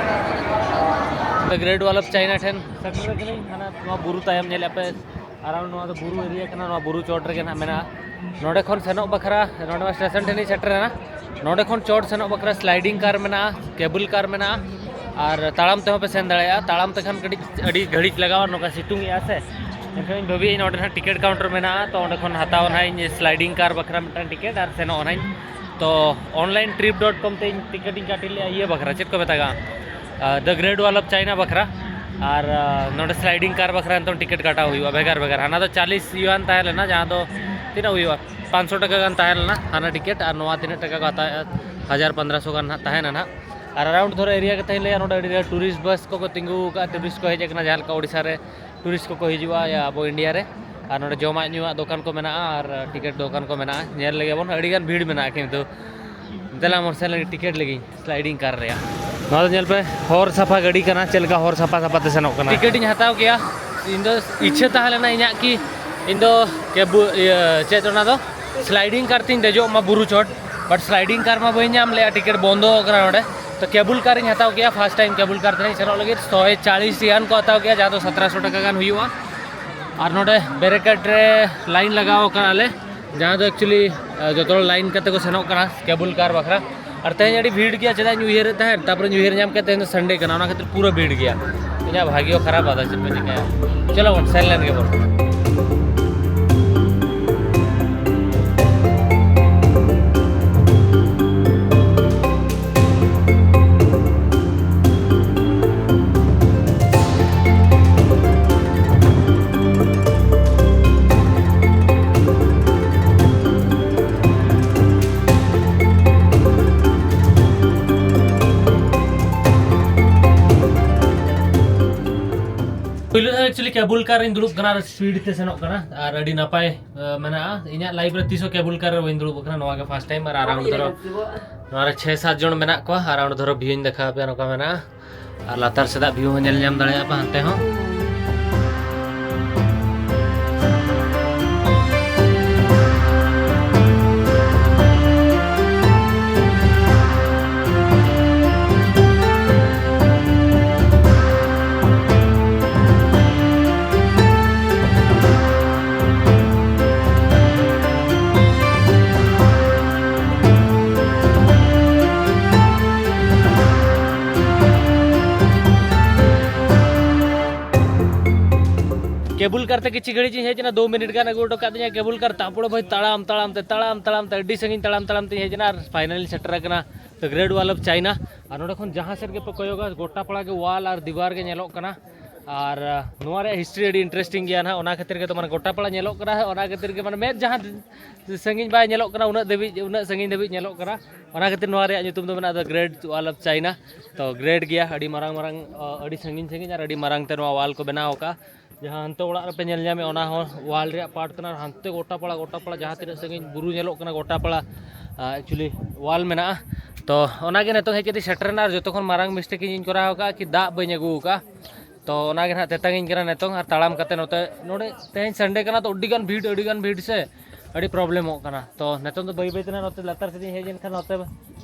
ᱜᱨᱮᱴ ᱣᱟᱞ ᱚᱯᱷ ᱪᱟᱭᱱᱟ ᱴᱷᱮᱱ ᱥᱮᱴᱮᱨ ᱠᱟᱹᱱᱟᱹᱧ, ᱦᱟᱱᱟ ᱱᱚᱣᱟ ᱵᱩᱨᱩ ᱛᱟᱭᱚᱢ ᱧᱮᱞᱮᱫ ᱯᱮ, ᱟᱨ ᱱᱚᱣᱟ ᱫᱚ ᱵᱩᱨᱩ ᱮᱨᱤᱭᱟ ᱠᱟᱱᱟ, ᱱᱚᱣᱟ ᱵᱩᱨᱩ ᱪᱚᱴ ᱨᱮᱜᱮ ᱱᱟᱦᱟᱜ ᱢᱮᱱᱟᱜᱼᱟ᱾ ᱱᱚᱰᱮ ᱠᱷᱚᱱ ᱥᱮᱱᱚᱜ ᱵᱟᱠᱷᱨᱟ, ᱱᱚᱰᱮ ᱢᱟ ᱥᱴᱮᱥᱚᱱ ᱴᱷᱮᱱᱤᱧ ᱥᱮᱴᱮᱨᱮᱱᱟ᱾ ᱱᱚᱰᱮ ᱠᱷᱚᱱ ᱪᱚᱴ ᱥᱮᱱᱚᱜ ᱵᱟᱠᱷᱨᱟ ᱥᱞᱟᱭᱰᱤᱝ ᱠᱟᱨ ᱢᱮᱱᱟᱜᱼᱟ, ᱠᱮᱵᱚᱞ ᱠᱟᱨ ᱢᱮᱱᱟᱜᱼᱟ, ᱟᱨ ᱛᱟᱲᱟᱢ ᱛᱮᱦᱚᱸ ᱯᱮ ᱥᱮᱱ ᱫᱟᱲᱮᱭᱟᱜᱼᱟ᱾ ᱛᱟᱲᱟᱢ ᱛᱮᱠᱷᱟᱱ ᱠᱟᱹᱴᱤᱡ ᱟᱹᱰᱤ ᱜᱷᱟᱹᱲᱤᱡ ᱞᱟᱜᱟᱜᱼᱟ, ᱱᱚᱝᱠᱟ ᱥᱤᱛᱩᱝ ᱮᱜᱼᱟ ᱥᱮ᱾ ᱮᱱᱠᱷᱟᱱ ᱤᱧ ᱵᱷᱟᱹᱵᱤᱭᱮᱫ ᱱᱚᱰᱮ ᱱᱟᱦᱟᱜ ᱴᱤᱠᱤᱴ ᱠᱟᱣᱩᱱᱴᱟᱨ ᱢᱮᱱᱟᱜᱼᱟ, ᱛᱚ ᱚᱸᱰᱮ ᱠᱷᱚᱱ ᱦᱟᱛᱟᱣᱟ ᱱᱟᱦᱟᱜ ᱤᱧ ᱥᱞᱟᱭᱰᱤᱝ ᱠᱟᱨ ᱵᱟᱠᱷᱨᱟ ᱢᱤᱫᱴᱟᱝ ᱴᱤᱠᱤᱴ ᱟᱨ ᱥᱮᱱᱚᱜ ᱟᱹᱧ᱾ ᱛᱚ ᱚᱱᱞᱟᱭᱤᱱ ᱴᱨᱤᱯ ᱰᱚᱴ ᱠᱚᱢ ᱛᱮ ᱤᱧ ᱴᱤᱠᱤᱴ ᱤᱧ ᱠᱟᱹᱴᱤᱡ ᱞᱮᱜᱼᱟ, ᱤᱭᱟᱹ ᱵᱟᱠᱷᱨᱟ, ᱪᱮᱫ ᱠᱚ ᱢᱮᱛᱟᱜᱼᱟ, ᱫᱟ ᱜᱨᱮᱴ ᱣᱟᱞ ᱚᱯᱷ ᱪᱟᱭᱱᱟ ᱵᱟᱠᱷᱨᱟ᱾ ᱟᱨ ᱱᱚᱰᱮ ᱥᱞᱟᱭᱰᱤᱝ ᱠᱟᱨ ᱵᱟᱠᱷᱨᱟ ᱱᱤᱛᱚᱝ ᱴᱤᱠᱤᱴ ᱠᱟᱴᱟᱣ ᱦᱩᱭᱩᱜᱼᱟ ᱵᱷᱮᱜᱟᱨ ᱵᱷᱮᱜᱟᱨ᱾ ᱦᱟᱱᱟ ᱫᱚ ᱪᱟᱞᱤᱥ ᱭᱩᱣᱟᱱ ᱛᱟᱦᱮᱸ ᱞᱮᱱᱟ, ᱡᱟᱦᱟᱸ ᱫᱚ ᱛᱤᱱᱟᱹᱜ ᱦᱩᱭᱩᱜᱼᱟ, ᱯᱟᱸᱪᱥᱚ ᱴᱟᱠᱟ ᱜᱟᱱ ᱛᱟᱦᱮᱸ ᱞᱮᱱᱟ ᱦᱟᱱᱟ ᱴᱤᱠᱤᱴ, ᱟᱨ ᱱᱚᱣᱟ ᱛᱤᱱᱟᱹᱜ ᱴᱟᱠᱟ ᱠᱚ ᱦᱟᱛᱟᱣᱮᱫᱼᱟ? ᱦᱟᱡᱟᱨ ᱯᱚᱱᱫᱽᱨᱚᱥᱚ ᱜᱟᱱ ᱱᱟᱦᱟᱜ ᱛᱟᱦᱮᱱᱟ ᱱᱟᱦᱟᱜ᱾ ᱟᱨ ᱟᱨᱟᱣᱩᱱᱰ ᱫᱷᱚᱨᱚ ᱮᱨᱤᱭᱟ ᱠᱟᱛᱷᱟᱧ ᱞᱟᱹᱭᱟ, ᱱᱚᱰᱮ ᱟᱹᱰᱤ ᱰᱷᱮᱨ ᱴᱩᱨᱤᱥᱴ ᱵᱟᱥ ᱠᱚᱠᱚ ᱛᱤᱸᱜᱩ ᱟᱠᱟᱫᱼᱟ, ᱴᱩᱨᱤᱥᱴ ᱠᱚ ᱦᱮᱡ ᱟᱠᱟᱱᱟ, ᱡᱟᱦᱟᱸ ᱞᱮᱠᱟ ᱳᱰᱤᱥᱟ ᱨᱮ ᱴᱩᱨᱤᱥᱴ ᱠᱚᱠᱚ ᱦᱤᱡᱩᱜᱼᱟ ᱭᱟ ᱟᱵᱚ ᱤᱱᱰᱤᱭᱟ ᱨᱮ᱾ ᱟᱨ ᱱᱚᱰᱮ ᱡᱚᱢᱟᱜ ᱧᱩᱣᱟᱜ ᱫᱚᱠᱟᱱ ᱠᱚ ᱢᱮᱱᱟᱜᱼᱟ ᱟᱨ ᱴᱤᱠᱤᱴ ᱫᱚᱠᱟᱱ ᱠᱚ ᱢᱮᱱᱟᱜᱼᱟ᱾ ᱧᱮᱞ ᱞᱟᱹᱜᱤᱫ ᱵᱚᱱ, ᱟᱹᱰᱤ ᱜᱟᱱ ᱵᱷᱤᱲ ᱢᱮᱱᱟᱜᱼᱟ, ᱠᱤᱱᱛᱩ ᱫᱮᱞᱟ ᱢᱚᱴᱚᱨ ᱥᱟᱭᱠᱮᱞ ᱞᱟᱹᱜᱤᱫ ᱴᱤᱠᱤᱴ ᱞᱟᱹᱜᱤᱫ ᱥᱞᱟᱭᱰᱤᱝ ᱠᱟᱨ ᱨᱮᱭᱟᱜ᱾ ᱱᱚᱣᱟ ᱫᱚ ᱧᱮᱞ ᱯᱮ, ᱦᱚᱨ ᱥᱟᱯᱷᱟ ᱜᱟᱹᱰᱤ ᱠᱟᱱᱟ, ᱪᱮᱫ ᱞᱮᱠᱟ ᱦᱚᱨ ᱥᱟᱯᱷᱟ ᱥᱟᱯᱷᱟ ᱛᱮ ᱥᱮᱱᱚᱜ ᱠᱟᱱᱟ᱾ ᱴᱤᱠᱤᱴ ᱤᱧ ᱦᱟᱛᱟᱣ ᱠᱮᱭᱟ, ᱤᱧ ᱫᱚ ᱤᱪᱪᱷᱟᱹ ᱛᱟᱦᱮᱸ ᱞᱮᱱᱟ ᱤᱧᱟᱹᱜ ᱠᱤ ᱤᱧ ᱫᱚ ᱠᱮᱵ, ᱤᱭᱟᱹ, ᱪᱮᱫ ᱚᱱᱟ ᱫᱚ, ᱥᱞᱟᱭᱰᱤᱝ ᱠᱟᱨ ᱛᱤᱧ ᱫᱮᱡᱚᱜ ᱢᱟ ᱵᱩᱨᱩ ᱪᱚᱴ, ᱵᱟᱴ ᱥᱞᱟᱭᱰᱤᱝ ᱠᱟᱨ ᱢᱟ ᱵᱟᱹᱧ ᱧᱟᱢ ᱞᱮᱜᱼᱟ, ᱴᱤᱠᱤᱴ ᱵᱚᱱᱫᱚ ᱟᱠᱟᱱᱟ ᱱᱚᱰᱮ᱾ ᱛᱚ ᱠᱮᱵᱩᱞ ᱠᱟᱨ ᱤᱧ ᱦᱟᱛᱟᱣ ᱠᱮᱜᱼᱟ, ᱯᱷᱟᱥᱴ ᱴᱟᱭᱤᱢ ᱠᱮᱵᱩᱞ ᱠᱟᱨ ᱛᱮᱞᱤᱧ ᱥᱮᱱᱚᱜ ᱞᱟᱹᱜᱤᱫ᱾ ᱥᱚᱭ ᱪᱟᱞᱤᱥ ᱜᱟᱱ ᱠᱚ ᱦᱟᱛᱟᱣ ᱠᱮᱜᱼᱟ, ᱡᱟᱦᱟᱸ ᱫᱚ ᱥᱚᱛᱨᱚᱥᱚ ᱴᱟᱠᱟ ᱜᱟᱱ ᱦᱩᱭᱩᱜᱼᱟ᱾ ᱟᱨ ᱱᱚᱰᱮ ᱵᱮᱨᱤᱠᱮᱰ ᱨᱮ ᱞᱟᱭᱤᱱ ᱞᱟᱜᱟᱣ ᱟᱠᱟᱱᱟ ᱞᱮ, ᱡᱟᱦᱟᱸ ᱫᱚ ᱮᱠᱪᱩᱭᱮᱞᱤ, ᱟ, ᱡᱚᱛᱚ ᱦᱚᱲ ᱞᱟᱭᱤᱱ ᱠᱟᱛᱮ ᱠᱚ ᱥᱮᱱᱚᱜ ᱠᱟᱱᱟ ᱠᱮᱵᱩᱞ ᱠᱟᱨ ᱵᱟᱠᱷᱨᱟ᱾ ᱟᱨ ᱛᱮᱦᱮᱧ ᱟᱹᱰᱤ ᱵᱷᱤᱲ ᱜᱮᱭᱟ, ᱪᱮᱫᱟᱜ ᱤᱧ ᱩᱭᱦᱟᱹᱨᱮᱫ ᱛᱟᱦᱮᱸᱫ, ᱛᱟᱨᱯᱚᱨᱮᱧ ᱩᱭᱦᱟᱹᱨ ᱧᱟᱢ ᱠᱮᱫ ᱛᱮᱦᱮᱧ ᱫᱚ ᱥᱟᱱᱰᱮ ᱠᱟᱱᱟ, ᱚᱱᱟ ᱠᱷᱟᱹᱛᱤᱨ ᱯᱩᱨᱟᱹ ᱵᱷᱤᱲ ᱜᱮᱭᱟ᱾ ᱤᱧᱟᱹᱜ ᱵᱷᱟᱜᱮ ᱦᱚᱸ ᱠᱷᱟᱨᱟᱯ, ᱟᱫᱚ ᱪᱮᱫ ᱯᱮ ᱪᱤᱠᱟᱹᱭᱟ᱾ ᱪᱚᱞᱚ ᱵᱚᱱ ᱥᱮᱱ ᱞᱮᱱ ᱜᱮᱵᱚᱱ᱾ ᱯᱳᱭᱞᱳ ᱫᱷᱟᱣ ᱮᱠᱪᱩᱭᱮᱞᱤ ᱠᱮᱵᱩᱞ ᱠᱟᱨ ᱨᱤᱧ ᱫᱩᱲᱩᱵ ᱠᱟᱱᱟ ᱟᱨ ᱥᱯᱤᱰ ᱛᱮ ᱥᱮᱱᱚᱜ ᱠᱟᱱᱟ ᱟᱨ ᱟᱹᱰᱤ ᱱᱟᱯᱟᱭ, ᱟ, ᱢᱮᱱᱟᱜᱼᱟ᱾ ᱤᱧᱟᱹᱜ ᱞᱟᱭᱤᱯᱷ ᱨᱮ ᱛᱤᱥ ᱦᱚᱸ ᱠᱮᱵᱩᱞ ᱠᱟᱨ ᱨᱮ ᱵᱟᱹᱧ ᱫᱩᱲᱩᱵ ᱟᱠᱟᱱᱟ, ᱱᱚᱣᱟ ᱜᱮ ᱯᱷᱟᱥᱴ ᱴᱟᱭᱤᱢ᱾ ᱟᱨ ᱟᱨᱟᱣᱩᱱᱰ ᱫᱷᱚᱨᱚ ᱱᱚᱣᱟ ᱨᱮ ᱪᱷᱮ ᱥᱟᱛ ᱡᱚᱱ ᱢᱮᱱᱟᱜ ᱠᱚᱣᱟ᱾ ᱟᱨᱟᱣᱩᱱᱰ ᱫᱷᱚᱨᱚ ᱵᱷᱤᱭᱩᱧ ᱫᱮᱠᱷᱟᱣ ᱟᱯᱮᱭᱟ, ᱱᱚᱝᱠᱟ ᱢᱮᱱᱟᱜᱼᱟ᱾ ᱟᱨ ᱞᱟᱛᱟᱨ ᱥᱮᱫᱟᱜ ᱵᱷᱤᱭᱩ ᱦᱚᱸ ᱧᱮᱞ ᱧᱟᱢ ᱫᱟᱲᱮᱭᱟᱜᱼᱟ ᱯᱮ ᱦᱟᱱᱛᱮ ᱦᱚᱸ᱾ ᱠᱮᱵᱩᱞ ᱠᱟᱨ ᱛᱮ ᱠᱤᱪᱷᱩ ᱜᱷᱟᱹᱲᱤᱡ ᱤᱧ ᱦᱮᱡ ᱮᱱᱟ, ᱫᱩ ᱢᱤᱱᱤᱴ ᱜᱟᱱ ᱟᱹᱜᱩ ᱦᱚᱴᱚ ᱠᱟᱫᱤᱧᱟ ᱠᱮᱵᱩᱞ ᱠᱟᱨ᱾ ᱛᱟᱨᱯᱚᱨᱮ ᱵᱷᱟᱹᱭ ᱛᱟᱲᱟᱢ ᱛᱟᱲᱟᱢ ᱛᱮ, ᱛᱟᱲᱟᱢ ᱛᱟᱲᱟᱢ ᱛᱮ, ᱟᱹᱰᱤ ᱥᱟᱺᱜᱤᱧ ᱛᱟᱲᱟᱢ ᱛᱟᱲᱟᱢ ᱛᱮᱧ ᱦᱮᱡ ᱮᱱᱟ ᱟᱨ ᱯᱷᱟᱭᱱᱟᱞᱤᱧ ᱥᱮᱴᱮᱨ ᱟᱠᱟᱱᱟ ᱫᱟ ᱜᱨᱮᱴ ᱣᱟᱞ ᱚᱯᱷ ᱪᱟᱭᱱᱟ᱾ ᱟᱨ ᱱᱚᱰᱮ ᱠᱷᱚᱱ ᱡᱟᱦᱟᱸ ᱥᱮᱫ ᱜᱮᱯᱮ ᱠᱚᱭᱚᱜᱟ, ᱜᱚᱴᱟ ᱯᱟᱲᱟ ᱜᱮ ᱣᱟᱞ ᱟᱨ ᱫᱤᱣᱟᱨ ᱜᱮ ᱧᱮᱞᱚᱜ ᱠᱟᱱᱟ᱾ ᱟᱨ ᱱᱚᱣᱟ ᱨᱮᱭᱟᱜ ᱦᱤᱥᱴᱨᱤ ᱟᱹᱰᱤ ᱤᱱᱴᱟᱨᱮᱥᱴᱤᱝ ᱜᱮᱭᱟ ᱱᱟᱦᱟᱜ᱾ ᱚᱱᱟ ᱠᱷᱟᱹᱛᱤᱨ ᱜᱮ ᱛᱚ ᱢᱟᱱᱮ ᱜᱚᱴᱟ ᱯᱟᱲᱟ ᱧᱮᱞᱚᱜ ᱠᱟᱱᱟ, ᱚᱱᱟ ᱠᱷᱟᱹᱛᱤᱨ ᱜᱮ ᱢᱟᱱᱮ ᱢᱮᱫ ᱡᱟᱦᱟᱸ ᱥᱟᱺᱜᱤᱧ ᱵᱟᱭ ᱧᱮᱞᱚᱜ ᱠᱟᱱᱟ, ᱩᱱᱟᱹᱜ ᱫᱷᱟᱹᱵᱤᱡ, ᱩᱱᱟᱹᱜ ᱥᱟᱺᱜᱤᱧ ᱫᱷᱟᱹᱵᱤᱡ ᱧᱮᱞᱚᱜ ᱠᱟᱱᱟ᱾ ᱚᱱᱟ ᱠᱷᱟᱹᱛᱤᱨ ᱱᱚᱣᱟ ᱨᱮᱭᱟᱜ ᱧᱩᱛᱩᱢ ᱫᱚ ᱢᱮᱱᱟᱜᱼᱟ ᱫᱟ ᱜᱨᱮᱴ ᱣᱟᱞ ᱚᱯᱷ ᱪᱟᱭᱱᱟ᱾ ᱛᱚ ᱜᱨᱮᱴ ᱜᱮᱭᱟ, ᱟᱹᱰᱤ ᱢᱟᱨᱟᱝ ᱢᱟᱨᱟᱝ, ᱟᱹᱰᱤ ᱥᱟᱺᱜᱤᱧ ᱥᱟᱺᱜᱤᱧ ᱟᱨ ᱟᱹᱰᱤ ᱢᱟᱨᱟᱝ ᱛᱮ ᱱᱚᱣᱟ ᱣᱟᱞ ᱠᱚ ᱵᱮᱱᱟᱣ ᱟᱠᱟᱫᱼᱟ᱾ ᱡᱟᱦᱟᱸ ᱦᱟᱱᱛᱮ ᱚᱲᱟᱜ ᱨᱮᱯᱮ ᱧᱮᱞ ᱧᱟᱢᱮᱫ, ᱚᱱᱟ ᱦᱚᱸ ᱣᱟᱞ ᱨᱮᱭᱟᱜ ᱯᱟᱨᱴ ᱠᱟᱱᱟ᱾ ᱟᱨ ᱦᱟᱱᱛᱮ ᱜᱚᱴᱟ ᱯᱟᱲᱟ, ᱜᱚᱴᱟ ᱯᱟᱲᱟ ᱡᱟᱦᱟᱸ ᱛᱤᱱᱟᱹᱜ ᱥᱟᱺᱜᱤᱧ ᱵᱩᱨᱩ ᱧᱮᱞᱚᱜ ᱠᱟᱱᱟ, ᱜᱚᱴᱟ ᱯᱟᱲᱟ ᱮᱠᱪᱩᱭᱮᱞᱤ ᱣᱟᱞ ᱢᱮᱱᱟᱜᱼᱟ᱾ ᱛᱚ ᱚᱱᱟᱜᱮ ᱱᱤᱛᱚᱝ ᱦᱮᱡ ᱠᱟᱛᱮ ᱥᱮᱴᱮᱨᱮᱱᱟ᱾ ᱟᱨ ᱡᱚᱛᱚ ᱠᱷᱚᱱ ᱢᱟᱨᱟᱝ ᱢᱤᱥᱴᱮᱠ ᱤᱧ ᱠᱚᱨᱟᱣ ᱟᱠᱟᱫᱼᱟ ᱠᱤ ᱫᱟᱜ ᱵᱟᱹᱧ ᱟᱹᱜᱩ ᱟᱠᱟᱫᱼᱟ᱾ ᱛᱚ ᱚᱱᱟᱜᱮ ᱱᱟᱦᱟᱜ ᱛᱮᱛᱟᱝᱤᱧ ᱠᱟᱱᱟ ᱱᱤᱛᱚᱝ᱾ ᱟᱨ ᱛᱟᱲᱟᱢ ᱠᱟᱛᱮ ᱱᱚᱛᱮ, ᱱᱚᱰᱮ ᱛᱮᱦᱮᱧ ᱥᱟᱱᱰᱮ ᱠᱟᱱᱟ, ᱛᱚ ᱟᱹᱰᱤ ᱜᱟᱱ ᱵᱷᱤᱲ, ᱟᱹᱰᱤ ᱜᱟᱱ ᱵᱷᱤᱲ ᱥᱮ ᱟᱹᱰᱤ ᱯᱨᱚᱵᱞᱮᱢᱚᱜ ᱠᱟᱱᱟ᱾ ᱛᱚ ᱱᱤᱛᱚᱝ ᱫᱚ ᱵᱟᱹᱭ ᱵᱟᱹᱭ ᱛᱮ ᱱᱟᱦᱟᱜ ᱱᱚᱛᱮ ᱞᱟᱛᱟᱨ ᱥᱮᱫ ᱤᱧ ᱦᱮᱡ ᱮᱱ ᱠᱷᱟᱱ ᱱᱚᱛᱮ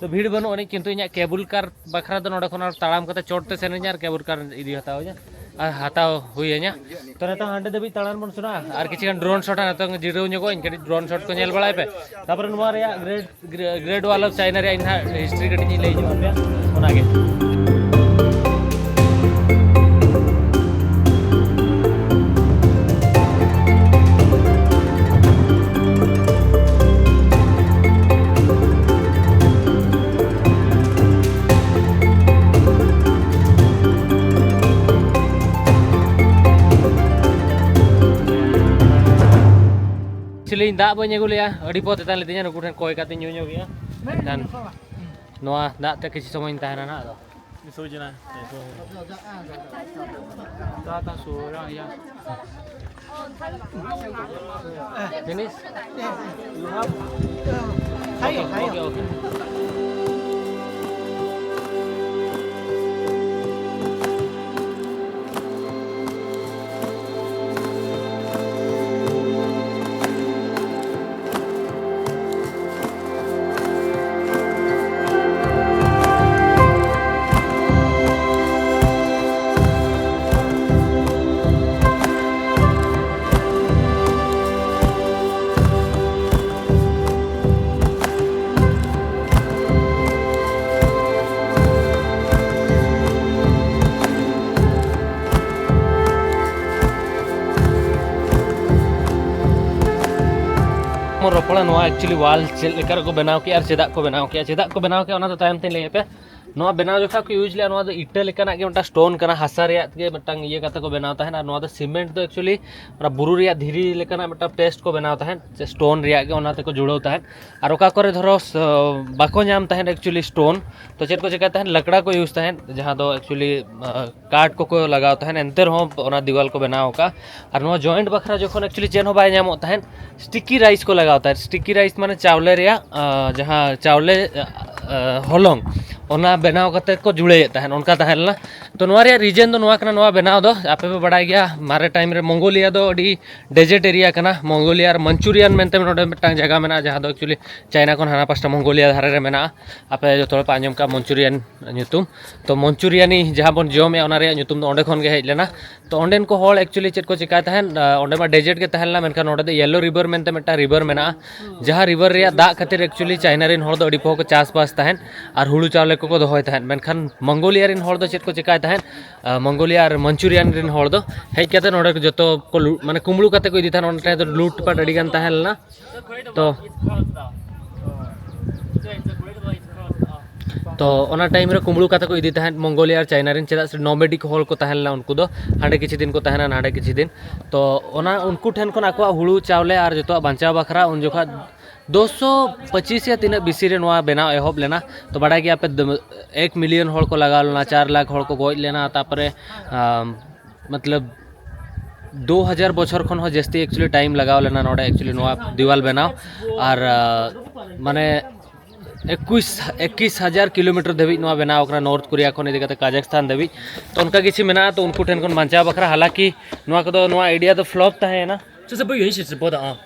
ᱫᱚ ᱵᱷᱤᱲ ᱵᱟᱹᱱᱩᱜ ᱟᱹᱱᱤᱡ, ᱠᱤᱱᱛᱩ ᱤᱧᱟᱹᱜ ᱠᱮᱵᱩᱞ ᱠᱟᱨ ᱵᱟᱠᱷᱨᱟ ᱫᱚ ᱱᱚᱰᱮ ᱠᱷᱚᱱ ᱟᱨ ᱛᱟᱲᱟᱢ ᱠᱟᱛᱮ ᱪᱚᱴ ᱛᱮ ᱥᱮᱱ ᱤᱧ ᱟᱨ ᱠᱮᱵᱩᱞ ᱠᱟᱨ ᱤᱫᱤ ᱦᱟᱛᱟᱣ ᱤᱧᱟ, ᱟᱨ ᱦᱟᱛᱟᱣ ᱦᱩᱭ ᱟᱹᱧᱟ᱾ ᱛᱚ ᱱᱤᱛᱚᱝ ᱦᱟᱸᱰᱮ ᱫᱷᱟᱹᱵᱤᱡ ᱛᱟᱲᱟᱢ ᱵᱚᱱ ᱥᱮᱱᱚᱜᱼᱟ, ᱟᱨ ᱠᱤᱪᱷᱩ ᱜᱟᱱ ᱰᱨᱳᱱ ᱥᱚᱴ ᱱᱤᱛᱚᱝ ᱡᱤᱨᱟᱹᱣ ᱧᱚᱜᱚᱜ ᱟᱹᱧ, ᱠᱟᱹᱴᱤᱡ ᱰᱨᱳᱱ ᱥᱚᱴ ᱠᱚ ᱧᱮᱞ ᱵᱟᱲᱟᱭ ᱯᱮ᱾ ᱛᱟᱯᱚᱨᱮ ᱱᱚᱣᱟ ᱨᱮᱭᱟᱜ ᱜᱨᱮᱴ, ᱜᱨᱮᱴ ᱣᱟᱞ ᱚᱯᱷ ᱪᱟᱭᱱᱟ ᱨᱮᱭᱟᱜ ᱤᱧ ᱱᱟᱦᱟᱜ ᱦᱤᱥᱴᱨᱤ ᱠᱟᱹᱴᱤᱡ ᱤᱧ ᱞᱟᱹᱭ ᱧᱚᱜ ᱟᱯᱮᱭᱟ, ᱚᱱᱟᱜᱮ᱾ ᱮᱠᱪᱩᱭᱮᱞᱤ ᱤᱧ ᱫᱟᱜ ᱵᱟᱹᱧ ᱟᱹᱜᱩ ᱞᱮᱜᱼᱟ, ᱟᱹᱰᱤ ᱯᱚᱨ ᱛᱮᱛᱟᱝ ᱞᱤᱫᱤᱧᱟ, ᱱᱩᱠᱩ ᱴᱷᱮᱱ ᱠᱚᱭ ᱠᱟᱛᱮᱧ ᱧᱩ ᱧᱚᱜ ᱜᱮᱭᱟ᱾ ᱮᱱᱠᱷᱟᱱ ᱱᱚᱣᱟ ᱫᱟᱜ ᱛᱮ ᱠᱤᱪᱷᱩ ᱥᱚᱢᱚᱭᱤᱧ ᱛᱟᱦᱮᱱᱟ ᱱᱟᱦᱟᱜ ᱟᱫᱚ᱾ ᱡᱤᱱᱤᱥ? ᱵᱚᱱ ᱨᱚᱯᱚᱲᱟ ᱱᱚᱣᱟ actually wall ᱪᱮᱫ ᱞᱮᱠᱟ ᱨᱮᱠᱚ ᱵᱮᱱᱟᱣ ᱠᱮᱜᱼᱟ ᱟᱨ ᱪᱮᱫᱟᱜ ᱠᱚ ᱵᱮᱱᱟᱣ ᱠᱮᱜᱼᱟ, ᱪᱮᱫᱟᱜ ᱠᱚ ᱵᱮᱱᱟᱣ ᱠᱮᱜᱼᱟ ᱚᱱᱟ ᱫᱚ ᱛᱟᱭᱚᱢ ᱛᱮᱧ ᱞᱟᱹᱭ ᱟᱯᱮᱭᱟ᱾ ᱱᱚᱣᱟ ᱵᱮᱱᱟᱣ ᱡᱚᱠᱷᱟᱡ ᱠᱚ ᱤᱭᱩᱡᱽ ᱞᱮᱫᱼᱟ, ᱱᱚᱣᱟ ᱫᱚ ᱤᱴᱟᱹ ᱞᱮᱠᱟᱱᱟᱜ ᱜᱮ ᱢᱤᱫᱴᱟᱝ ᱥᱴᱳᱱ ᱠᱟᱱᱟ, ᱦᱟᱥᱟ ᱨᱮᱭᱟᱜ ᱜᱮ ᱢᱤᱫᱴᱟᱝ ᱤᱭᱟᱹ ᱠᱟᱛᱮ ᱠᱚ ᱵᱮᱱᱟᱣ ᱛᱟᱦᱮᱸᱫ᱾ ᱟᱨ ᱱᱚᱣᱟ ᱫᱚ ᱥᱤᱢᱮᱱᱴ ᱫᱚ ᱮᱠᱪᱩᱭᱮᱞᱤ ᱚᱱᱟ ᱵᱩᱨᱩ ᱨᱮᱭᱟᱜ ᱫᱷᱤᱨᱤ ᱞᱮᱠᱟᱱᱟᱜ ᱢᱤᱫᱴᱟᱝ ᱯᱮᱥᱴ ᱠᱚ ᱵᱮᱱᱟᱣ ᱛᱟᱦᱮᱸᱫ, ᱥᱮ ᱥᱴᱳᱱ ᱨᱮᱭᱟᱜ ᱜᱮ ᱚᱱᱟ ᱛᱮᱠᱚ ᱡᱩᱲᱟᱹᱣ ᱛᱟᱦᱮᱸᱫ᱾ ᱟᱨ ᱚᱠᱟ ᱠᱚᱨᱮ ᱫᱷᱚᱨᱚ ᱵᱟᱠᱚ ᱧᱟᱢ ᱛᱟᱦᱮᱸᱫ ᱮᱠᱪᱩᱭᱮᱞᱤ ᱥᱴᱳᱱ, ᱛᱚ ᱪᱮᱫ ᱠᱚ ᱪᱮᱠᱟᱭ ᱛᱟᱦᱮᱸᱫ, ᱞᱟᱠᱲᱟ ᱠᱚ ᱤᱭᱩᱡᱽ ᱛᱟᱦᱮᱸᱫ, ᱡᱟᱦᱟᱸ ᱫᱚ ᱮᱠᱪᱩᱭᱮᱞᱤ ᱠᱟᱴ ᱠᱚᱠᱚ ᱞᱟᱜᱟᱣ ᱛᱟᱦᱮᱸᱫ, ᱮᱱᱛᱮ ᱨᱮᱦᱚᱸ ᱚᱱᱟ ᱫᱤᱣᱟᱞ ᱠᱚ ᱵᱮᱱᱟᱣ ᱟᱠᱟᱫᱼᱟ᱾ ᱟᱨ ᱱᱚᱣᱟ ᱡᱚᱭᱮᱱᱴ ᱵᱟᱠᱷᱨᱟ ᱡᱚᱠᱷᱚᱱ ᱮᱠᱪᱩᱭᱮᱞᱤ ᱪᱮᱫ ᱦᱚᱸ ᱵᱟᱭ ᱧᱟᱢᱚᱜ ᱛᱟᱦᱮᱸᱫ, ᱥᱴᱤᱠᱤ ᱨᱟᱭᱤᱥ ᱠᱚ ᱞᱟᱜᱟᱣ ᱛᱟᱦᱮᱸᱫ᱾ ᱥᱴᱤᱠᱤ ᱨᱟᱭᱤᱥ ᱢᱟᱱᱮ ᱪᱟᱣᱞᱮ ᱨᱮᱭᱟᱜ ᱟᱸ, ᱡᱟᱦᱟᱸ ᱪᱟᱣᱞᱮ ᱟᱸ, ᱦᱚᱞᱚᱝ, ᱚᱱᱟ ᱵᱮᱱᱟᱣ ᱠᱟᱛᱮ ᱠᱚ ᱡᱩᱲᱟᱹᱭᱮᱫ ᱛᱟᱦᱮᱸᱫ, ᱚᱱᱠᱟ ᱛᱟᱦᱮᱸ ᱞᱮᱱᱟ᱾ ᱛᱚ ᱱᱚᱣᱟ ᱨᱮᱭᱟᱜ ᱨᱤᱡᱮᱱ ᱫᱚ ᱱᱚᱣᱟ ᱠᱟᱱᱟ, ᱱᱚᱣᱟ ᱵᱮᱱᱟᱣ ᱫᱚ ᱟᱯᱮ ᱯᱮ ᱵᱟᱲᱟᱭ ᱜᱮᱭᱟ, ᱢᱟᱨᱮ ᱴᱟᱭᱤᱢ ᱨᱮ ᱢᱚᱝᱜᱳᱞᱤᱭᱟ ᱫᱚ ᱟᱹᱰᱤ ᱰᱮᱡᱟᱨᱴ ᱮᱨᱤᱭᱟ ᱠᱟᱱᱟ᱾ ᱢᱚᱝᱜᱳᱞᱤᱭᱟ ᱟᱨ ᱢᱟᱧᱪᱩᱨᱤᱭᱟᱱ ᱢᱮᱱᱛᱮ ᱱᱚᱰᱮ ᱢᱤᱫᱴᱟᱝ ᱡᱟᱭᱜᱟ ᱢᱮᱱᱟᱜᱼᱟ, ᱡᱟᱦᱟᱸ ᱫᱚ ᱮᱠᱪᱩᱭᱮᱞᱤ ᱪᱟᱭᱱᱟ ᱠᱷᱚᱱ ᱦᱟᱱᱟ ᱯᱟᱥᱴᱟ ᱢᱚᱝᱜᱳᱞᱤᱭᱟ ᱫᱷᱟᱨᱮ ᱨᱮ ᱢᱮᱱᱟᱜᱼᱟ᱾ ᱟᱯᱮ ᱡᱚᱛᱚ ᱦᱚᱲ ᱯᱮ ᱟᱸᱡᱚᱢ ᱠᱟᱜᱼᱟ ᱢᱚᱧᱪᱩᱨᱤᱭᱟᱱ ᱧᱩᱛᱩᱢ᱾ ᱛᱚ ᱢᱚᱧᱪᱩᱨᱤᱭᱟᱱᱤ ᱡᱟᱦᱟᱸ ᱵᱚᱱ ᱡᱚᱢᱮᱜᱼᱟ, ᱚᱱᱟ ᱨᱮᱭᱟᱜ ᱧᱩᱛᱩᱢ ᱫᱚ ᱚᱸᱰᱮ ᱠᱷᱚᱱ ᱜᱮ ᱦᱮᱡ ᱞᱮᱱᱟ᱾ ᱛᱚ ᱚᱸᱰᱮᱱ ᱠᱚ ᱦᱚᱲ ᱮᱠᱪᱩᱭᱮᱞᱤ ᱪᱮᱫ ᱠᱚ ᱪᱮᱠᱟᱭ ᱛᱟᱦᱮᱸᱫ, ᱟᱸ, ᱚᱸᱰᱮ ᱢᱟ ᱰᱮᱡᱟᱨᱴ ᱜᱮ ᱛᱟᱦᱮᱸ ᱞᱮᱱᱟ, ᱢᱮᱱᱠᱷᱟᱱ ᱚᱸᱰᱮ ᱫᱚ ᱭᱮᱞᱳ ᱨᱤᱵᱷᱟᱨ ᱢᱮᱱᱛᱮ ᱢᱤᱫᱴᱟᱝ ᱨᱤᱵᱷᱟᱨ ᱢᱮᱱᱟᱜᱼᱟ, ᱡᱟᱦᱟᱸ ᱨᱤᱵᱷᱟᱨ ᱨᱮᱭᱟᱜ ᱫᱟᱜ ᱠᱷᱟᱹᱛᱤᱨ ᱮᱠᱪᱩᱭᱮᱞᱤ ᱪᱟᱭᱱᱟ ᱨᱮᱱ ᱦᱚᱲ ᱫᱚ ᱟᱹᱰᱤ ᱯᱚᱦᱚ ᱠᱚ ᱪᱟᱥᱵᱟᱥ ᱛᱟᱦᱮᱸᱫ ᱟᱨ ᱦᱩᱲᱩ ᱪᱟᱣᱞᱮ ᱠᱚᱠᱚ ᱫᱚᱦᱚᱭ ᱛᱟᱦᱮᱸᱫ᱾ ᱢᱮᱱᱠᱷᱟᱱ ᱢᱚᱝᱜᱳᱞᱤᱭᱟ ᱨᱮᱱ ᱦᱚᱲ ᱫᱚ ᱪᱮᱫ ᱠᱚ ᱪᱮᱠᱟᱭ ᱛᱟᱦᱮᱸᱫ, ᱟᱸ, ᱢᱚᱝᱜᱳᱞᱤᱭᱟ ᱟᱨ ᱢᱟᱧᱪᱩᱨᱤᱭᱟᱱ ᱨᱮᱱ ᱦᱚᱲ ᱫᱚ ᱦᱮᱡ ᱠᱟᱛᱮ ᱱᱚᱸᱰᱮ ᱠᱚ ᱡᱚᱛᱚ ᱠᱚ ᱞᱩ-, ᱢᱟᱱᱮ ᱠᱩᱢᱵᱽᱲᱩ ᱠᱟᱛᱮ ᱠᱚ ᱤᱫᱤ ᱛᱟᱦᱮᱸᱫ᱾ ᱚᱸᱰᱮ ᱫᱚ ᱞᱩᱴᱯᱟᱴ ᱟᱹᱰᱤ ᱜᱟᱱ ᱛᱟᱦᱮᱸ ᱞᱮᱱᱟ᱾ ᱛᱚ ᱛᱚ ᱚᱱᱟ ᱴᱟᱭᱤᱢ ᱨᱮ ᱠᱩᱢᱵᱽᱲᱩ ᱠᱟᱛᱮ ᱠᱚ ᱤᱫᱤ ᱛᱟᱦᱮᱸᱫ ᱢᱚᱝᱜᱳᱞᱤᱭᱟ ᱟᱨ ᱪᱟᱭᱱᱟ ᱨᱮᱱ, ᱪᱮᱫᱟᱜ ᱥᱮ ᱱᱚᱢᱮᱰᱤᱠ ᱦᱚᱲ ᱠᱚ ᱛᱟᱦᱮᱸ ᱞᱮᱱᱟ, ᱩᱱᱠᱩ ᱫᱚ ᱦᱟᱸᱰᱮ ᱠᱤᱪᱷᱩ ᱫᱤᱱ ᱠᱚ ᱛᱟᱦᱮᱱᱟ, ᱱᱟᱰᱮ ᱠᱤᱪᱷᱩ ᱫᱤᱱ᱾ ᱛᱚ ᱚᱱᱟ ᱩᱱᱠᱩ ᱴᱷᱮᱱ ᱠᱷᱚᱱ ᱟᱠᱚᱣᱟᱜ ᱦᱩᱲᱩ ᱪᱟᱣᱞᱮ ᱟᱨ ᱡᱚᱛᱚᱣᱟᱜ ᱵᱟᱧᱪᱟᱣ ᱵᱟᱠᱷᱨᱟ ᱩᱱ ᱡᱚᱠᱷᱟᱡ ᱫᱩᱥᱚ ᱯᱚᱸᱪᱤᱥ ᱭᱟ ᱛᱤᱱᱟᱹᱜ ᱵᱤᱥᱤ ᱨᱮ ᱱᱚᱣᱟ ᱵᱮᱱᱟᱣ ᱮᱦᱚᱵ ᱞᱮᱱᱟ᱾ ᱛᱚ ᱵᱟᱲᱟᱭ ᱜᱮᱭᱟ ᱯᱮ, ᱫᱚ-, ᱮᱠ ᱢᱤᱞᱤᱭᱚᱱ ᱦᱚᱲ ᱠᱚ ᱞᱟᱜᱟᱣ ᱞᱮᱱᱟ, ᱪᱟᱨ ᱞᱟᱠᱷ ᱦᱚᱲ ᱠᱚ ᱜᱚᱡ ᱞᱮᱱᱟ, ᱛᱟᱨᱯᱚᱨᱮ, ᱟᱢ, ᱢᱚᱛᱞᱚᱵ ᱫᱩ ᱦᱟᱡᱟᱨ ᱵᱚᱪᱷᱚᱨ ᱠᱷᱚᱱ ᱦᱚᱸ ᱡᱟᱹᱥᱛᱤ ᱮᱠᱪᱩᱭᱮᱞᱤ ᱴᱟᱭᱤᱢ ᱞᱟᱜᱟᱣ ᱞᱮᱱᱟ ᱱᱚᱰᱮ ᱮᱠᱪᱩᱭᱮᱞᱤ ᱱᱚᱣᱟ ᱫᱤᱣᱟᱞ ᱵᱮᱱᱟᱣ᱾ ᱟᱨ, ᱟᱸ, ᱢᱟᱱᱮ ᱮᱠᱩᱥ, ᱮᱠᱤᱥ ᱦᱟᱡᱟᱨ ᱠᱤᱞᱳᱢᱤᱴᱟᱨ ᱫᱷᱟᱹᱵᱤᱡ ᱱᱚᱣᱟ ᱵᱮᱱᱟᱣ ᱠᱟᱱᱟ, ᱱᱚᱨᱛᱷ ᱠᱳᱨᱤᱭᱟ ᱠᱷᱚᱱ ᱤᱫᱤ ᱠᱟᱛᱮ ᱠᱟᱡᱟᱠᱥᱛᱟᱱ ᱫᱷᱟᱹᱵᱤᱡ᱾ ᱛᱚ ᱚᱱᱠᱟ ᱠᱤᱪᱷᱩ ᱢᱮᱱᱟᱜᱼᱟ, ᱛᱚ ᱩᱱᱠᱩ ᱴᱷᱮᱱ ᱠᱷᱚᱱ ᱵᱟᱧᱪᱟᱣ ᱵᱟᱠᱷᱨᱟ, ᱦᱟᱞᱟᱠᱤ ᱱᱚᱣᱟ ᱠᱚᱫᱚ, ᱱᱚᱣᱟ ᱟᱭᱰᱤᱭᱟ ᱫᱚ ᱯᱷᱞᱚᱯ ᱛᱟᱦᱮᱸᱭᱮᱱᱟ᱾ 这是不允许直播的啊，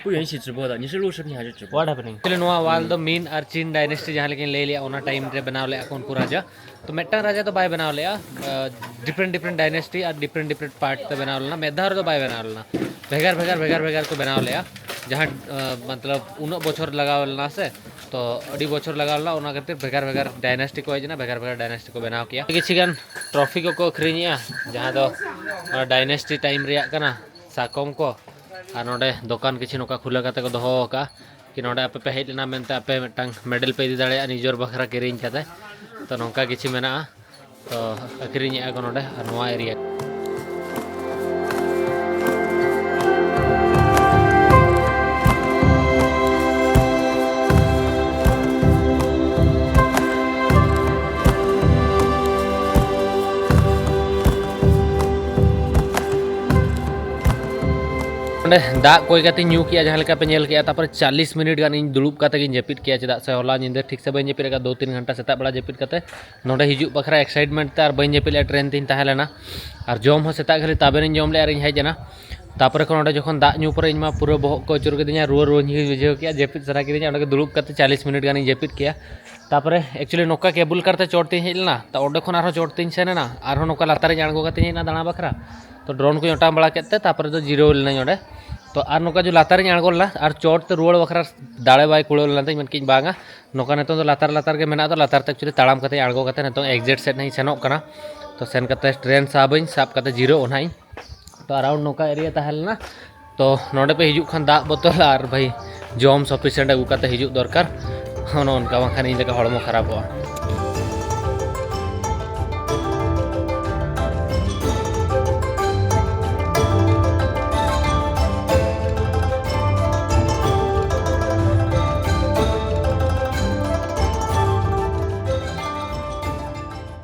不允许直播的。你是录视频还是直播？ What happening? ᱮᱠᱪᱩᱭᱮᱞᱤ ᱱᱚᱣᱟ ᱣᱟᱞ ᱫᱚ ᱢᱤᱱ ᱟᱨ ᱪᱤᱱ ᱰᱟᱭᱱᱮᱥᱴᱤ ᱡᱟᱦᱟᱸ ᱞᱮᱠᱟᱧ ᱞᱟᱹᱭ ᱞᱮᱜᱼᱟ, ᱚᱱᱟ ᱴᱟᱭᱤᱢ ᱨᱮ ᱵᱮᱱᱟᱣ ᱞᱮᱜᱼᱟ ᱠᱚ ᱩᱱᱠᱩ ᱨᱟᱡᱟ᱾ ᱛᱚ ᱢᱤᱫᱴᱟᱝ ᱨᱟᱡᱟ ᱫᱚ ᱵᱟᱭ ᱵᱮᱱᱟᱣ ᱞᱮᱜᱼᱟ, ᱰᱤᱯᱷᱟᱨᱮᱱᱴ ᱰᱤᱯᱷᱟᱨᱮᱱᱴ ᱰᱟᱭᱱᱮᱥᱴᱤ ᱟᱨ ᱰᱤᱯᱷᱟᱨᱮᱱᱴ ᱰᱤᱯᱷᱟᱨᱮᱱᱴ ᱯᱟᱨᱴ ᱛᱮ ᱵᱮᱱᱟᱣ ᱞᱮᱱᱟ, ᱢᱤᱫ ᱫᱷᱟᱣ ᱨᱮᱫᱚ ᱵᱟᱭ ᱵᱮᱱᱟᱣ ᱞᱮᱱᱟ, ᱵᱷᱮᱜᱟᱨ ᱵᱷᱮᱜᱟᱨ ᱵᱷᱮᱜᱟᱨ ᱵᱷᱮᱜᱟᱨ ᱠᱚ ᱵᱮᱱᱟᱣ ᱞᱮᱜᱼᱟ᱾ ᱡᱟᱦᱟᱸ, ᱟᱸ, ᱢᱚᱛᱞᱚᱵ ᱩᱱᱟᱹᱜ ᱵᱚᱪᱷᱚᱨ ᱞᱟᱜᱟᱣ ᱞᱮᱱᱟ ᱥᱮ, ᱛᱚ ᱟᱹᱰᱤ ᱵᱚᱪᱷᱚᱨ ᱞᱟᱜᱟᱣ ᱞᱮᱱᱟ, ᱚᱱᱟ ᱠᱷᱟᱹᱛᱤᱨ ᱵᱷᱮᱜᱟᱨ ᱵᱷᱮᱜᱟᱨ ᱰᱟᱭᱱᱮᱥᱴᱤ ᱠᱚ ᱦᱮᱡ ᱮᱱᱟ, ᱵᱷᱮᱜᱟᱨ ᱵᱷᱮᱜᱟᱨ ᱰᱟᱭᱱᱮᱥᱴᱤ ᱠᱚ ᱵᱮᱱᱟᱣ ᱠᱮᱜᱼᱟ᱾ ᱠᱤᱪᱷᱩ ᱜᱟᱱ ᱴᱨᱚᱯᱷᱤ ᱠᱚᱠᱚ ᱟᱹᱠᱷᱨᱤᱧᱮᱜᱼᱟ, ᱡᱟᱦᱟᱸ ᱫᱚ, ᱟᱸ, ᱰᱟᱭᱱᱮᱥᱴᱤ ᱴᱟᱭᱤᱢ ᱨᱮᱭᱟᱜ ᱠᱟᱱᱟ, ᱥᱟᱠᱚᱢ ᱠᱚ᱾ ᱟᱨ ᱱᱚᱰᱮ ᱫᱚᱠᱟᱱ ᱠᱤᱪᱷᱩ ᱱᱚᱝᱠᱟ ᱠᱷᱩᱞᱟᱹ ᱠᱟᱛᱮ ᱠᱚ ᱫᱚᱦᱚ ᱟᱠᱟᱫᱼᱟ᱾ ᱠᱤ ᱱᱚᱰᱮ ᱟᱯᱮ ᱯᱮ ᱦᱮᱡ ᱞᱮᱱᱟ ᱢᱮᱱᱛᱮ ᱟᱯᱮ ᱢᱤᱫᱴᱟᱝ ᱢᱮᱰᱮᱞ ᱯᱮ ᱤᱫᱤ ᱫᱟᱲᱮᱭᱟᱜᱼᱟ ᱱᱤᱡᱚᱨ ᱵᱟᱠᱷᱨᱟ ᱠᱤᱨᱤᱧ ᱠᱟᱛᱮ᱾ ᱛᱚ, ᱱᱚᱝᱠᱟ ᱠᱤᱪᱷᱩ ᱢᱮᱱᱟᱜᱼᱟ, ᱛᱚ ᱟᱹᱠᱷᱨᱤᱧᱮᱫᱼᱟ ᱠᱚ ᱱᱚᱰᱮ ᱟᱨ ᱱᱚᱣᱟ ᱮᱨᱤᱭᱟ᱾ ᱚᱸᱰᱮ ᱫᱟᱜ ᱠᱚᱭ ᱠᱟᱛᱮᱧ ᱧᱩ ᱠᱮᱜᱼᱟ, ᱡᱟᱦᱟᱸ ᱞᱮᱠᱟ ᱯᱮ ᱧᱮᱞ ᱠᱮᱜᱼᱟ᱾ ᱛᱟᱨᱯᱚᱨᱮ ᱪᱟᱞᱤᱥ ᱢᱤᱱᱤᱴ ᱜᱟᱱ ᱤᱧ ᱫᱩᱲᱩᱵ ᱠᱟᱛᱮ ᱜᱤᱧ ᱡᱟᱹᱯᱤᱫ ᱠᱮᱜᱼᱟ, ᱪᱮᱫᱟᱜ ᱥᱮ ᱦᱚᱞᱟ ᱧᱤᱫᱟᱹ ᱴᱷᱤᱠ ᱥᱮ ᱵᱟᱹᱧ ᱡᱟᱹᱯᱤᱫ ᱟᱠᱟᱫ, ᱫᱩ ᱛᱤᱱ ᱜᱷᱚᱱᱴᱟ ᱥᱮᱛᱟᱜ ᱵᱮᱲᱟ ᱡᱟᱹᱯᱤᱫ ᱠᱟᱛᱮ ᱱᱚᱰᱮ ᱦᱤᱡᱩᱜ ᱵᱟᱠᱷᱨᱟ ᱮᱠᱥᱟᱭᱤᱴᱢᱮᱱᱴ ᱛᱮ ᱟᱨ ᱵᱟᱹᱧ ᱡᱟᱹᱯᱤᱫ ᱞᱮᱫᱼᱟ, ᱴᱨᱮᱱ ᱛᱤᱧ ᱛᱟᱦᱮᱸ ᱞᱮᱱᱟ᱾ ᱟᱨ ᱡᱚᱢ ᱦᱚᱸ ᱥᱮᱛᱟᱜ ᱠᱷᱟᱹᱞᱤ ᱛᱟᱵᱮᱱᱤᱧ ᱡᱚᱢ ᱞᱮᱫᱼᱟ ᱟᱨᱤᱧ ᱦᱮᱡ ᱮᱱᱟ᱾ ᱛᱟᱨᱯᱚᱨᱮ ᱠᱷᱚᱱ ᱚᱸᱰᱮ ᱡᱚᱠᱷᱚᱱ ᱫᱟᱜ ᱧᱩ ᱯᱚᱨᱮ ᱤᱧ ᱢᱟ ᱯᱩᱨᱟᱹ ᱵᱚᱦᱚᱜ ᱠᱚ ᱟᱹᱪᱩᱨ ᱠᱤᱫᱤᱧᱟ, ᱨᱩᱣᱟᱹ ᱨᱩᱣᱟᱹᱧ ᱵᱩᱡᱷᱟᱹᱣ ᱠᱮᱜᱼᱟ, ᱡᱟᱹᱯᱤᱫ ᱥᱟᱱᱟ ᱠᱤᱫᱤᱧᱟ᱾ ᱚᱸᱰᱮ ᱜᱮ ᱫᱩᱲᱩᱵ ᱠᱟᱛᱮ ᱪᱟᱞᱤᱥ ᱢᱤᱱᱤᱴ ᱜᱟᱱᱤᱧ ᱡᱟᱹᱯᱤᱫ ᱠᱮᱜᱼᱟ᱾ ᱛᱟᱨᱯᱚᱨᱮ actually ᱱᱚᱝᱠᱟ ᱠᱮᱵᱩᱞ ᱠᱟᱨ ᱛᱮ ᱪᱚᱴ ᱛᱤᱧ ᱦᱮᱡ ᱞᱮᱱᱟ, ᱛᱚ ᱚᱸᱰᱮ ᱠᱷᱚᱱ ᱟᱨᱦᱚᱸ ᱪᱚᱴ ᱛᱤᱧ ᱥᱮᱱ ᱮᱱᱟ, ᱟᱨᱦᱚᱸ ᱱᱚᱝᱠᱟ ᱞᱟᱛᱟᱨᱤᱧ ᱟᱬᱜᱚ ᱠᱟᱛᱮᱧ ᱦᱮᱡ ᱮᱱᱟ ᱫᱟᱬᱟ ᱵᱟᱠᱷᱨᱟ᱾ ᱛᱚ ᱰᱨᱳᱱ ᱠᱚᱧ ᱚᱴᱟᱝ ᱵᱟᱲᱟ ᱠᱮᱫ ᱛᱮ ᱛᱟᱨᱯᱚᱨᱮ ᱫᱚ ᱡᱤᱨᱟᱹᱣ ᱞᱤᱱᱟᱹᱧ ᱚᱸᱰᱮ᱾ ᱛᱚ ᱟᱨ ᱱᱚᱝᱠᱟ ᱡᱮ ᱞᱟᱛᱟᱨᱤᱧ ᱟᱬᱜᱚ ᱞᱮᱱᱟ ᱟᱨ ᱪᱚᱴ ᱛᱮ ᱨᱩᱣᱟᱹᱲ ᱵᱟᱠᱷᱨᱟ ᱫᱟᱲᱮ ᱵᱟᱭ ᱠᱩᱲᱟᱹᱣ ᱞᱮᱱᱟ ᱛᱤᱧ, ᱢᱮᱱ ᱠᱮᱫᱟᱹᱧ ᱵᱟᱝᱟ, ᱱᱚᱝᱠᱟ ᱱᱤᱛᱚᱝ ᱫᱚ ᱞᱟᱛᱟᱨ ᱞᱟᱛᱟᱨ ᱜᱮ ᱢᱮᱱᱟᱜ ᱫᱚ, ᱞᱟᱛᱟᱨ ᱛᱮ actually ᱛᱟᱲᱟᱢ ᱠᱟᱛᱮ ᱟᱬᱜᱚ ᱠᱟᱛᱮ ᱱᱤᱛᱚᱝ ᱮᱠᱡᱤᱴ ᱥᱮᱫ ᱱᱟᱜ ᱤᱧ ᱥᱮᱱᱚᱜ ᱠᱟᱱᱟ᱾ ᱛᱚ ᱥᱮᱱ ᱠᱟᱛᱮ ᱴᱨᱮᱱ ᱥᱟᱵᱟᱹᱧ, ᱥᱟᱵ ᱠᱟᱛᱮ ᱡᱤᱨᱟᱹᱜ ᱱᱟᱜ ᱤᱧ᱾ ᱛᱚ ᱟᱨᱟᱣᱩᱱᱰ ᱱᱚᱝᱠᱟ ᱮᱨᱤᱭᱟ ᱛᱟᱦᱮᱸ ᱞᱮᱱᱟ᱾ ᱛᱚ ᱱᱚᱰᱮ ᱯᱮ ᱦᱤᱡᱩᱜ ᱠᱷᱟᱱ ᱫᱟᱜ ᱵᱳᱛᱚᱞ ᱟᱨ ᱵᱷᱟᱹᱭ ᱡᱚᱢ ᱥᱟᱯᱷᱤᱥᱤᱭᱮᱱᱴ ᱟᱹᱜᱩ ᱠᱟᱛᱮ ᱦᱤᱡᱩᱜ ᱫᱚᱨᱠᱟᱨ, ᱚᱱᱮ ᱚᱱᱠᱟ, ᱵᱟᱝᱠᱷᱟᱱ ᱤᱧ ᱞᱮᱠᱟ ᱦᱚᱲᱢᱚ ᱠᱷᱟᱨᱟᱯᱚᱜᱼᱟ᱾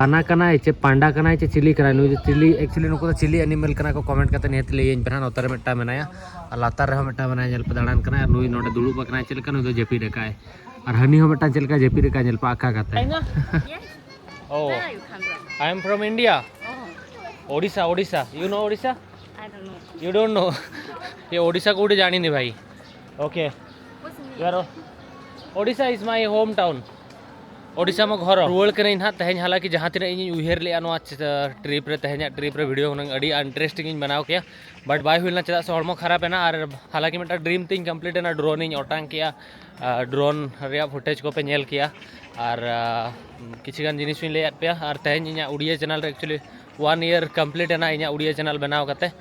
ᱯᱟᱱᱟ ᱠᱟᱱᱟᱭ ᱪᱮ ᱯᱟᱱᱰᱟ ᱠᱟᱱᱟᱭ ᱪᱮ ᱪᱤᱞᱤ ᱠᱟᱱᱟᱭ ᱱᱩᱭ ᱫᱚ? ᱪᱤᱞᱤ, actually ᱱᱩᱠᱩ ᱫᱚ ᱪᱤᱞᱤ ᱮᱱᱤᱢᱮᱞ ᱠᱟᱱᱟ ᱠᱚ, ᱠᱚᱢᱮᱱᱴ ᱠᱟᱛᱮ ᱱᱤᱦᱟᱹᱛ ᱞᱟᱹᱭᱟᱹᱧ ᱯᱮ ᱱᱟᱦᱟᱜ᱾ ᱱᱚᱛᱮ ᱨᱮ ᱢᱤᱫᱴᱟᱝ ᱢᱮᱱᱟᱭᱟ ᱟᱨ ᱞᱟᱛᱟᱨ ᱨᱮᱦᱚᱸ ᱢᱤᱫᱴᱟᱝ ᱢᱮᱱᱟᱭᱟ, ᱧᱮᱞ ᱯᱮ ᱫᱟᱬᱟᱱ ᱠᱟᱱᱟᱭ᱾ ᱟᱨ ᱱᱩᱭ ᱱᱚᱰᱮ ᱫᱩᱲᱩᱵ ᱟᱠᱟᱱᱟᱭ, ᱪᱮᱫ ᱞᱮᱠᱟ ᱱᱩᱭ ᱫᱚ ᱡᱟᱹᱯᱤᱫ ᱟᱠᱟᱭ᱾ ᱟᱨ ᱦᱟᱹᱱᱤ ᱦᱚᱸ ᱢᱤᱫᱴᱟᱝ ᱪᱮᱫ ᱞᱮᱠᱟ ᱡᱟᱹᱯᱤᱫ ᱟᱠᱟᱭ, ᱧᱮᱞ ᱯᱮ ᱟᱠᱟ ᱠᱟᱛᱮ᱾ Oh, I am from India. Odisha, Odisha. You know Odisha? I don't know. You don't know? ये ओडिशा कोडी जानी नहीं भाई। Okay. You are, Odisha is my home town. Odisha ᱢᱟ ᱜᱷᱚᱨ᱾ ᱨᱩᱣᱟᱹᱲ ᱠᱟᱹᱱᱟᱹᱧ ᱱᱟᱦᱟᱜ ᱛᱮᱦᱮᱧ, ᱦᱟᱞᱟᱠᱤ ᱡᱟᱦᱟᱸ ᱛᱤᱱᱟᱹᱜ ᱤᱧᱤᱧ ᱩᱭᱦᱟᱹᱨ ᱞᱮᱜᱼᱟ ᱱᱚᱣᱟ ᱪ-, ᱴᱨᱤᱯ ᱨᱮ, ᱛᱮᱦᱮᱧᱟᱜ ᱴᱨᱤᱯ ᱨᱮ ᱵᱷᱤᱰᱤᱭᱳ ᱦᱩᱱᱟᱹᱝ ᱟᱹᱰᱤ ᱤᱱᱴᱟᱨᱮᱥᱴᱤᱝ ᱤᱧ ᱵᱮᱱᱟᱣ ᱠᱮᱭᱟ, ᱵᱟᱴ ᱵᱟᱭ ᱦᱩᱭ ᱞᱮᱱᱟ, ᱪᱮᱫᱟᱜ ᱥᱮ ᱦᱚᱲᱢᱚ ᱠᱷᱟᱨᱟᱯ ᱮᱱᱟ᱾ ᱟᱨ ᱦᱟᱞᱟᱠᱤ ᱢᱤᱫᱴᱟᱝ ᱰᱨᱤᱢ ᱛᱤᱧ ᱠᱚᱢᱯᱞᱤᱴ ᱮᱱᱟ, ᱰᱨᱳᱱ ᱤᱧ ᱚᱴᱟᱝ ᱠᱮᱜᱼᱟ, ᱟᱨ ᱰᱨᱳᱱ ᱨᱮᱭᱟᱜ ᱯᱷᱩᱴᱮᱡᱽ ᱠᱚᱯᱮ ᱧᱮᱞ ᱠᱮᱜᱼᱟ, ᱟᱨ, ᱟᱨ, ᱠᱤᱪᱷᱩ ᱜᱟᱱ ᱡᱤᱱᱤᱥ ᱦᱚᱸᱧ ᱞᱟᱹᱭᱟᱫ ᱯᱮᱭᱟ᱾ ᱟᱨ ᱛᱮᱦᱮᱧ ᱤᱧᱟᱹᱜ ᱩᱲᱤᱭᱟ ᱪᱮᱱᱮᱞ ᱨᱮ actually one year complete ᱮᱱᱟ ᱤᱧᱟᱹᱜ ᱩᱲᱤᱭᱟ ᱪᱮᱱᱮᱞ ᱵᱮᱱᱟᱣ ᱠᱟᱛᱮ᱾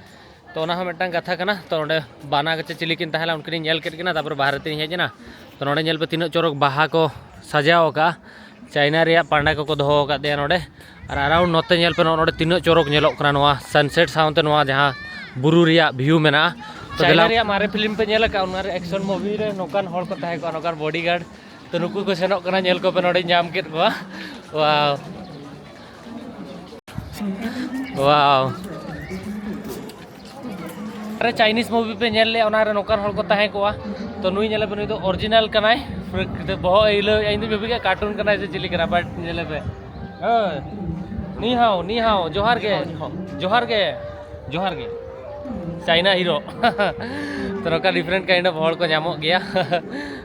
ᱛᱚ ᱚᱱᱟ ᱦᱚᱸ ᱢᱤᱫᱴᱟᱝ ᱠᱟᱛᱷᱟ ᱠᱟᱱᱟ᱾ ᱛᱚ ᱚᱸᱰᱮ ᱵᱟᱱᱟ ᱠᱚ ᱪᱮ ᱪᱤᱞᱤ ᱠᱤᱱ ᱛᱟᱦᱮᱸ ᱞᱮᱱᱟ, ᱩᱱᱠᱤᱱᱤᱧ ᱧᱮᱞ ᱠᱮᱫ ᱠᱤᱱᱟ, ᱛᱟᱨᱯᱚᱨᱮ ᱵᱟᱦᱨᱮ ᱛᱤᱧ ᱦᱮᱡ ᱮᱱᱟ᱾ ᱛᱚ ᱱᱚᱰᱮ ᱧᱮᱞ ᱯᱮ ᱛᱤᱱᱟᱹᱜ ᱪᱚᱨᱚᱠ ᱵᱟᱦᱟ ᱠᱚ ᱥᱟᱡᱟᱣ ᱟᱠᱟᱫᱼᱟ᱾ ᱪᱟᱭᱱᱟ ᱨᱮᱭᱟᱜ ᱯᱟᱱᱰᱟ ᱠᱚᱠᱚ ᱫᱚᱦᱚ ᱟᱠᱟᱫ ᱛᱟᱭᱟ ᱱᱚᱰᱮ᱾ ᱟᱨ ᱟᱨᱟᱣᱩᱱᱰ ᱱᱚᱛᱮ ᱧᱮᱞ ᱯᱮ, ᱱᱚᱜᱼᱚ ᱱᱚᱰᱮ ᱛᱤᱱᱟᱹᱜ ᱪᱚᱨᱚᱠ ᱧᱮᱞᱚᱜ ᱠᱟᱱᱟ ᱱᱚᱣᱟ ᱥᱟᱱᱥᱮᱴ ᱥᱟᱶᱛᱮ ᱱᱚᱣᱟ ᱡᱟᱦᱟᱸ ᱵᱩᱨᱩ ᱨᱮᱭᱟᱜ ᱵᱷᱤᱭᱩ ᱢᱮᱱᱟᱜᱼᱟ᱾ ᱛᱚ ᱪᱟᱭᱱᱟ ᱫᱮᱞᱟ ᱨᱮᱭᱟᱜ ᱢᱟᱨᱮ ᱯᱷᱤᱞᱢ ᱯᱮ ᱧᱮᱞ ᱟᱠᱟᱫᱼᱟ? ᱚᱱᱟ ᱨᱮ ᱮᱠᱥᱚᱱ ᱢᱩᱵᱷᱤ ᱨᱮ ᱱᱚᱝᱠᱟᱱ ᱦᱚᱲ ᱠᱚ ᱛᱟᱦᱮᱸ ᱠᱚᱜᱼᱟ, ᱱᱚᱝᱠᱟᱱ ᱵᱚᱰᱤᱜᱟᱨᱰ᱾ ᱛᱚ ᱱᱩᱠᱩ ᱠᱚ ᱥᱮᱱᱚᱜ ᱠᱟᱱᱟ, ᱧᱮᱞ ᱠᱚᱯᱮ, ᱱᱚᱰᱮᱧ ᱧᱟᱢ ᱠᱮᱫ ᱠᱚᱣᱟ᱾ ᱣᱟᱣ, ᱣᱟᱣ᱾ ᱟᱨᱮ ᱪᱟᱭᱱᱤᱡᱽ ᱢᱩᱵᱷᱤ ᱯᱮ ᱧᱮᱞ ᱞᱮᱜᱼᱟ, ᱚᱱᱟ ᱨᱮ ᱱᱚᱝᱠᱟᱱ ᱦᱚᱲ ᱠᱚ ᱛᱟᱦᱮᱸ ᱠᱚᱜᱼᱟ᱾ ᱛᱚ ᱱᱩᱭ ᱧᱮᱞᱮ ᱯᱮ, ᱱᱩᱭ ᱫᱚ ᱚᱨᱤᱡᱤᱱᱟᱞ ᱠᱟᱱᱟᱭ᱾ ᱵᱚᱦᱚᱜ ᱮ ᱦᱤᱞᱟᱹᱣᱮᱫᱼᱟ, ᱤᱧ ᱫᱚᱧ ᱵᱷᱟᱵᱤ ᱠᱮᱫᱼᱟ ᱠᱟᱨᱴᱩᱱ ᱠᱟᱱᱟᱭ ᱥᱮ ᱪᱤᱞᱤ ᱠᱟᱱᱟ, but ᱧᱮᱞᱮ ᱯᱮ᱾ ᱦᱮᱸ, ᱱᱤ ᱦᱟᱣ, ᱱᱤ ᱦᱟᱣ, ᱡᱚᱦᱟᱨ ᱜᱮ, ᱡᱚᱦᱟᱨ ᱜᱮ, ᱡᱚᱦᱟᱨ ᱜᱮ᱾ China hero. ᱛᱚ ᱱᱚᱝᱠᱟ ᱰᱤᱯᱷᱟᱨᱮᱱᱴ ᱠᱟᱭᱤᱱᱰ ᱚᱯᱷ ᱦᱚᱲ ᱠᱚ ᱧᱟᱢᱚᱜ ᱜᱮᱭᱟ᱾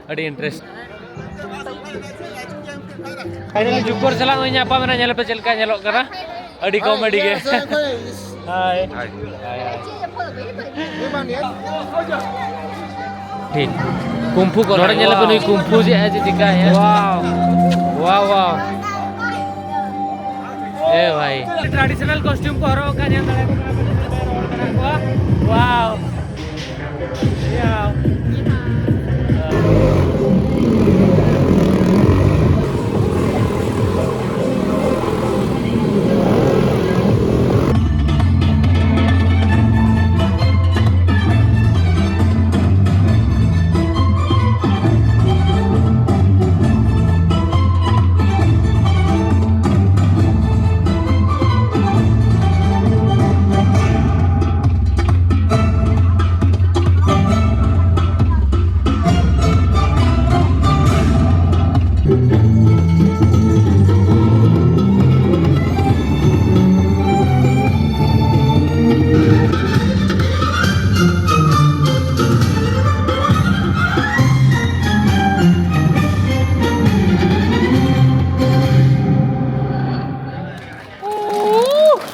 ᱟᱹᱰᱤ ᱤᱱᱴᱟᱨᱮᱥᱴ᱾ ᱯᱷᱟᱭᱱᱟᱞᱤ ᱡᱩᱠᱚᱨ ᱥᱟᱞᱟᱜ ᱦᱚᱸ ᱧᱟᱯᱟᱢ ᱮᱱᱟ, ᱧᱮᱞ ᱯᱮ ᱪᱮᱫ ᱞᱮᱠᱟ ᱧᱮᱞᱚᱜ ᱠᱟᱱᱟ, ᱟᱹᱰᱤ ᱠᱚᱢᱮᱰᱤ ᱜᱮ᱾ ᱦᱟᱭ᱾ ᱦᱟᱭ, ᱦᱟᱭ᱾ ᱴᱷᱤᱠ᱾ ᱠᱩᱢᱯᱷᱩ ᱠᱚ ᱱᱚᱰᱮ ᱧᱮᱞ ᱯᱮ, ᱱᱩᱭ ᱠᱩᱢᱯᱷᱩ ᱪᱮᱫ ᱮ ᱪᱤᱠᱟᱭᱟ᱾ ᱣᱟᱣ᱾ ᱣᱟᱣ, ᱣᱟᱣ᱾ ᱮ ᱵᱷᱟᱭ᱾ ᱴᱨᱟᱰᱤᱥᱚᱱᱟᱞ ᱠᱚᱥᱴᱤᱭᱩᱢ ᱠᱚ ᱦᱚᱨᱚᱜ ᱟᱠᱟᱫ, ᱧᱮᱞ ᱫᱟᱲᱮᱭᱟᱜ ᱠᱟᱱᱟ ᱯᱮ, ᱛᱤᱱᱟᱹᱜ ᱰᱷᱮᱨ ᱦᱚᱲ ᱢᱮᱱᱟᱜ ᱠᱚᱣᱟ᱾ ᱣᱟᱣ᱾ ᱭᱟᱣ᱾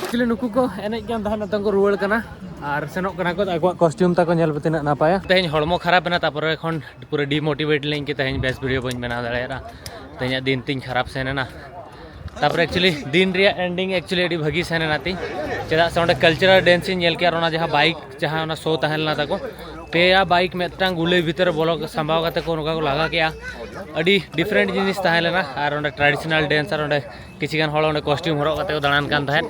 Actually ᱱᱩᱠᱩ ᱠᱚ ᱮᱱᱮᱡ ᱠᱟᱱ ᱛᱟᱦᱮᱸᱫ, ᱱᱤᱛᱚᱝ ᱠᱚ ᱨᱩᱣᱟᱹᱲ ᱠᱟᱱᱟ ᱟᱨ ᱥᱮᱱᱚᱜ ᱠᱟᱱᱟ ᱠᱚ᱾ ᱟᱠᱚᱣᱟᱜ ᱠᱚᱥᱴᱤᱭᱩᱢ ᱛᱟᱠᱚ ᱧᱮᱞ ᱯᱮ ᱛᱤᱱᱟᱹᱜ ᱱᱟᱯᱟᱭᱟ᱾ ᱛᱮᱦᱮᱧ ᱦᱚᱲᱢᱚ ᱠᱷᱟᱨᱟᱯ ᱮᱱᱟ, ᱛᱟᱯᱚᱨᱮ ᱠᱷᱚᱱ ᱯᱩᱨᱟᱹ ᱰᱤᱢᱳᱴᱤᱵᱷᱮᱴ ᱞᱤᱧ ᱟᱹᱭᱠᱟᱹᱣ, ᱛᱮᱦᱮᱧ ᱵᱮᱥ ᱵᱷᱤᱰᱤᱭᱳ ᱵᱟᱹᱧ ᱵᱮᱱᱟᱣ ᱫᱟᱲᱮᱭᱟᱫᱟ᱾ ᱛᱮᱦᱮᱧᱟᱜ ᱫᱤᱱ ᱛᱤᱧ ᱠᱷᱟᱨᱟᱯ ᱥᱮᱱ ᱮᱱᱟ᱾ ᱛᱟᱯᱚᱨᱮ actually ᱫᱤᱱ ᱨᱮᱭᱟᱜ ending actually ᱟᱹᱰᱤ ᱵᱷᱟᱹᱜᱤ ᱥᱮᱱ ᱮᱱᱟ ᱛᱤᱧ, ᱪᱮᱫᱟᱜ ᱥᱮ ᱚᱸᱰᱮ cultural dance ᱤᱧ ᱧᱮᱞ ᱠᱮᱜᱼᱟ ᱟᱨ ᱚᱱᱟ ᱡᱟᱦᱟᱸ ᱵᱟᱭᱤᱠ ᱡᱟᱦᱟᱸ ᱚᱱᱟ ᱥᱳ ᱛᱟᱦᱮᱸ ᱞᱮᱱᱟ ᱛᱟᱠᱚ, ᱯᱮᱭᱟ ᱵᱟᱭᱤᱠ ᱢᱤᱫᱴᱟᱝ ᱜᱩᱞᱟᱹᱭ ᱵᱷᱤᱛᱟᱹᱨ ᱨᱮ ᱵᱚᱞᱚ ᱥᱟᱢᱵᱟᱣ ᱠᱟᱛᱮ ᱠᱚ ᱱᱚᱝᱠᱟ ᱠᱚ ᱞᱟᱜᱟ ᱠᱮᱜᱼᱟ᱾ ᱟᱹᱰᱤ ᱰᱤᱯᱷᱟᱨᱮᱱᱴ ᱡᱤᱱᱤᱥ ᱛᱟᱦᱮᱸ ᱞᱮᱱᱟ᱾ ᱟᱨ ᱚᱸᱰᱮ ᱴᱨᱟᱰᱤᱥᱚᱱᱟᱞ ᱰᱮᱱᱥ ᱟᱨ ᱚᱸᱰᱮ ᱠᱤᱪᱷᱤ ᱜᱟᱱ ᱦᱚᱲ ᱚᱸᱰᱮ ᱠᱚᱥᱴᱤᱭᱩᱢ ᱦᱚᱨᱚᱜ ᱠᱟᱛᱮ ᱠᱚ ᱫᱟᱬᱟᱱ ᱠᱟᱱ ᱛᱟᱦᱮᱸᱫ᱾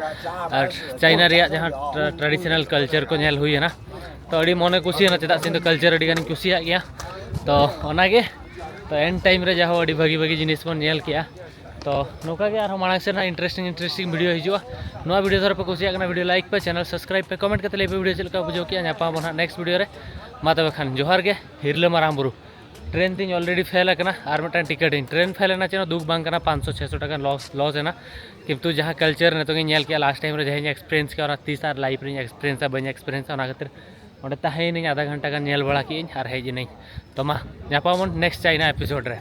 ᱟᱨ ᱪᱟᱭᱱᱟ ᱨᱮᱭᱟᱜ ᱡᱟᱦᱟᱸ ᱴᱨᱟᱰᱤᱥᱚᱱᱟᱞ ᱠᱟᱞᱪᱟᱨ ᱠᱚ ᱧᱮᱞ ᱦᱩᱭᱮᱱᱟ, ᱛᱚ ᱟᱹᱰᱤ ᱢᱚᱱᱮ ᱠᱩᱥᱤᱭᱮᱱᱟ, ᱪᱮᱫᱟᱜ ᱥᱮ ᱤᱧ ᱫᱚ ᱠᱟᱞᱪᱟᱨ ᱟᱹᱰᱤ ᱜᱟᱱᱤᱧ ᱠᱩᱥᱤᱭᱟᱜ ᱜᱮᱭᱟ᱾ ᱛᱚ ᱚᱱᱟᱜᱮ, ᱛᱚ ᱮᱱᱰ ᱴᱟᱭᱤᱢ ᱨᱮ ᱡᱟᱦᱳ ᱟᱹᱰᱤ ᱵᱷᱟᱹᱜᱤ ᱵᱷᱟᱹᱜᱤ ᱡᱤᱱᱤᱥ ᱵᱚᱱ ᱧᱮᱞ ᱠᱮᱜᱼᱟ᱾ ᱛᱚ ᱱᱚᱝᱠᱟ ᱜᱮ ᱟᱨᱦᱚᱸ ᱢᱟᱲᱟᱝ ᱥᱮᱫ ᱦᱟᱸᱜ ᱤᱱᱴᱟᱨᱮᱥᱴᱤᱝ ᱤᱱᱴᱟᱨᱮᱥᱴᱤᱝ ᱵᱷᱤᱰᱤᱭᱳ ᱦᱤᱡᱩᱜᱼᱟ᱾ ᱱᱚᱣᱟ ᱵᱷᱤᱰᱤᱭᱳ ᱫᱷᱟᱨᱟ ᱯᱮ ᱠᱩᱥᱤᱭᱟᱜ ᱠᱟᱱᱟ, ᱵᱷᱤᱰᱤᱭᱳ ᱞᱟᱭᱤᱠ ᱯᱮ, ᱪᱮᱱᱮᱞ ᱥᱟᱵᱥᱠᱨᱟᱭᱤᱵ ᱯᱮ, ᱠᱚᱢᱮᱱᱴ ᱠᱟᱛᱮ ᱞᱟᱹᱭ ᱯᱮ ᱵᱷᱤᱰᱤᱭᱳ ᱪᱮᱫ ᱞᱮᱠᱟ ᱵᱩᱡᱷᱟᱹᱣ ᱠᱮᱜᱼᱟ᱾ ᱧᱟᱯᱟᱢ ᱟᱵᱚᱱ ᱦᱟᱸᱜ ᱱᱮᱠᱥᱴ ᱵᱷᱤᱰᱤᱭᱳ ᱨᱮ᱾ ᱢᱟ ᱛᱚᱵᱮ ᱠᱷᱟᱱ ᱡᱚᱦᱟᱨ ᱜᱮ, ᱦᱤᱨᱞᱟᱹ ᱢᱟᱨᱟᱝ ᱵᱩᱨᱩ᱾ ᱴᱨᱮᱱ ᱛᱤᱧ ᱚᱞᱨᱮᱰᱤ ᱯᱷᱮᱞ ᱟᱠᱟᱱᱟ, ᱟᱨ ᱢᱤᱫᱴᱟᱝ ᱴᱤᱠᱤᱴ ᱤᱧ ᱴᱨᱮᱱ ᱯᱷᱮᱞ ᱮᱱᱟ, ᱪᱮᱫ ᱦᱚᱸ ᱫᱩᱠ ᱵᱟᱝ ᱠᱟᱱᱟ, ᱯᱟᱸᱪᱥᱚ ᱪᱷᱮᱥᱚ ᱴᱟᱠᱟ ᱞᱚᱥ ᱞᱚᱥ ᱮᱱᱟ᱾ ᱠᱤᱱᱛᱩ ᱡᱟᱦᱟᱸ ᱠᱟᱞᱪᱟᱨ ᱱᱤᱛᱚᱝ ᱤᱧ ᱧᱮᱞ ᱠᱮᱜᱼᱟ, ᱞᱟᱥᱴ ᱴᱟᱭᱤᱢ ᱨᱮ ᱡᱟᱦᱟᱸᱧ ᱮᱠᱥᱯᱤᱨᱤᱭᱮᱱᱥ ᱠᱮᱜᱼᱟ, ᱚᱱᱟ ᱛᱤᱥ ᱟᱨ ᱞᱟᱭᱤᱯᱷ ᱨᱮᱧ ᱮᱠᱥᱯᱤᱨᱤᱭᱮᱱᱥᱟ, ᱵᱟᱹᱧ ᱮᱠᱥᱯᱤᱨᱤᱭᱮᱱᱥᱟ᱾ ᱚᱱᱟ ᱠᱷᱟᱹᱛᱤᱨ ᱚᱸᱰᱮ ᱛᱟᱦᱮᱸᱭᱮᱱᱟᱹᱧ, ᱟᱫᱷᱟ ᱜᱷᱚᱱᱴᱟ ᱜᱟᱱ ᱧᱮᱞ ᱵᱟᱲᱟ ᱠᱮᱜᱼᱟᱹᱧ ᱟᱨ ᱦᱮᱡ ᱮᱱᱟᱹᱧ᱾ ᱛᱚ ᱢᱟ ᱧᱟᱯᱟᱢ ᱟᱵᱚᱱ ᱱᱮᱠᱥᱴ ᱪᱟᱭᱱᱟ ᱮᱯᱤᱥᱳᱰ ᱨᱮ᱾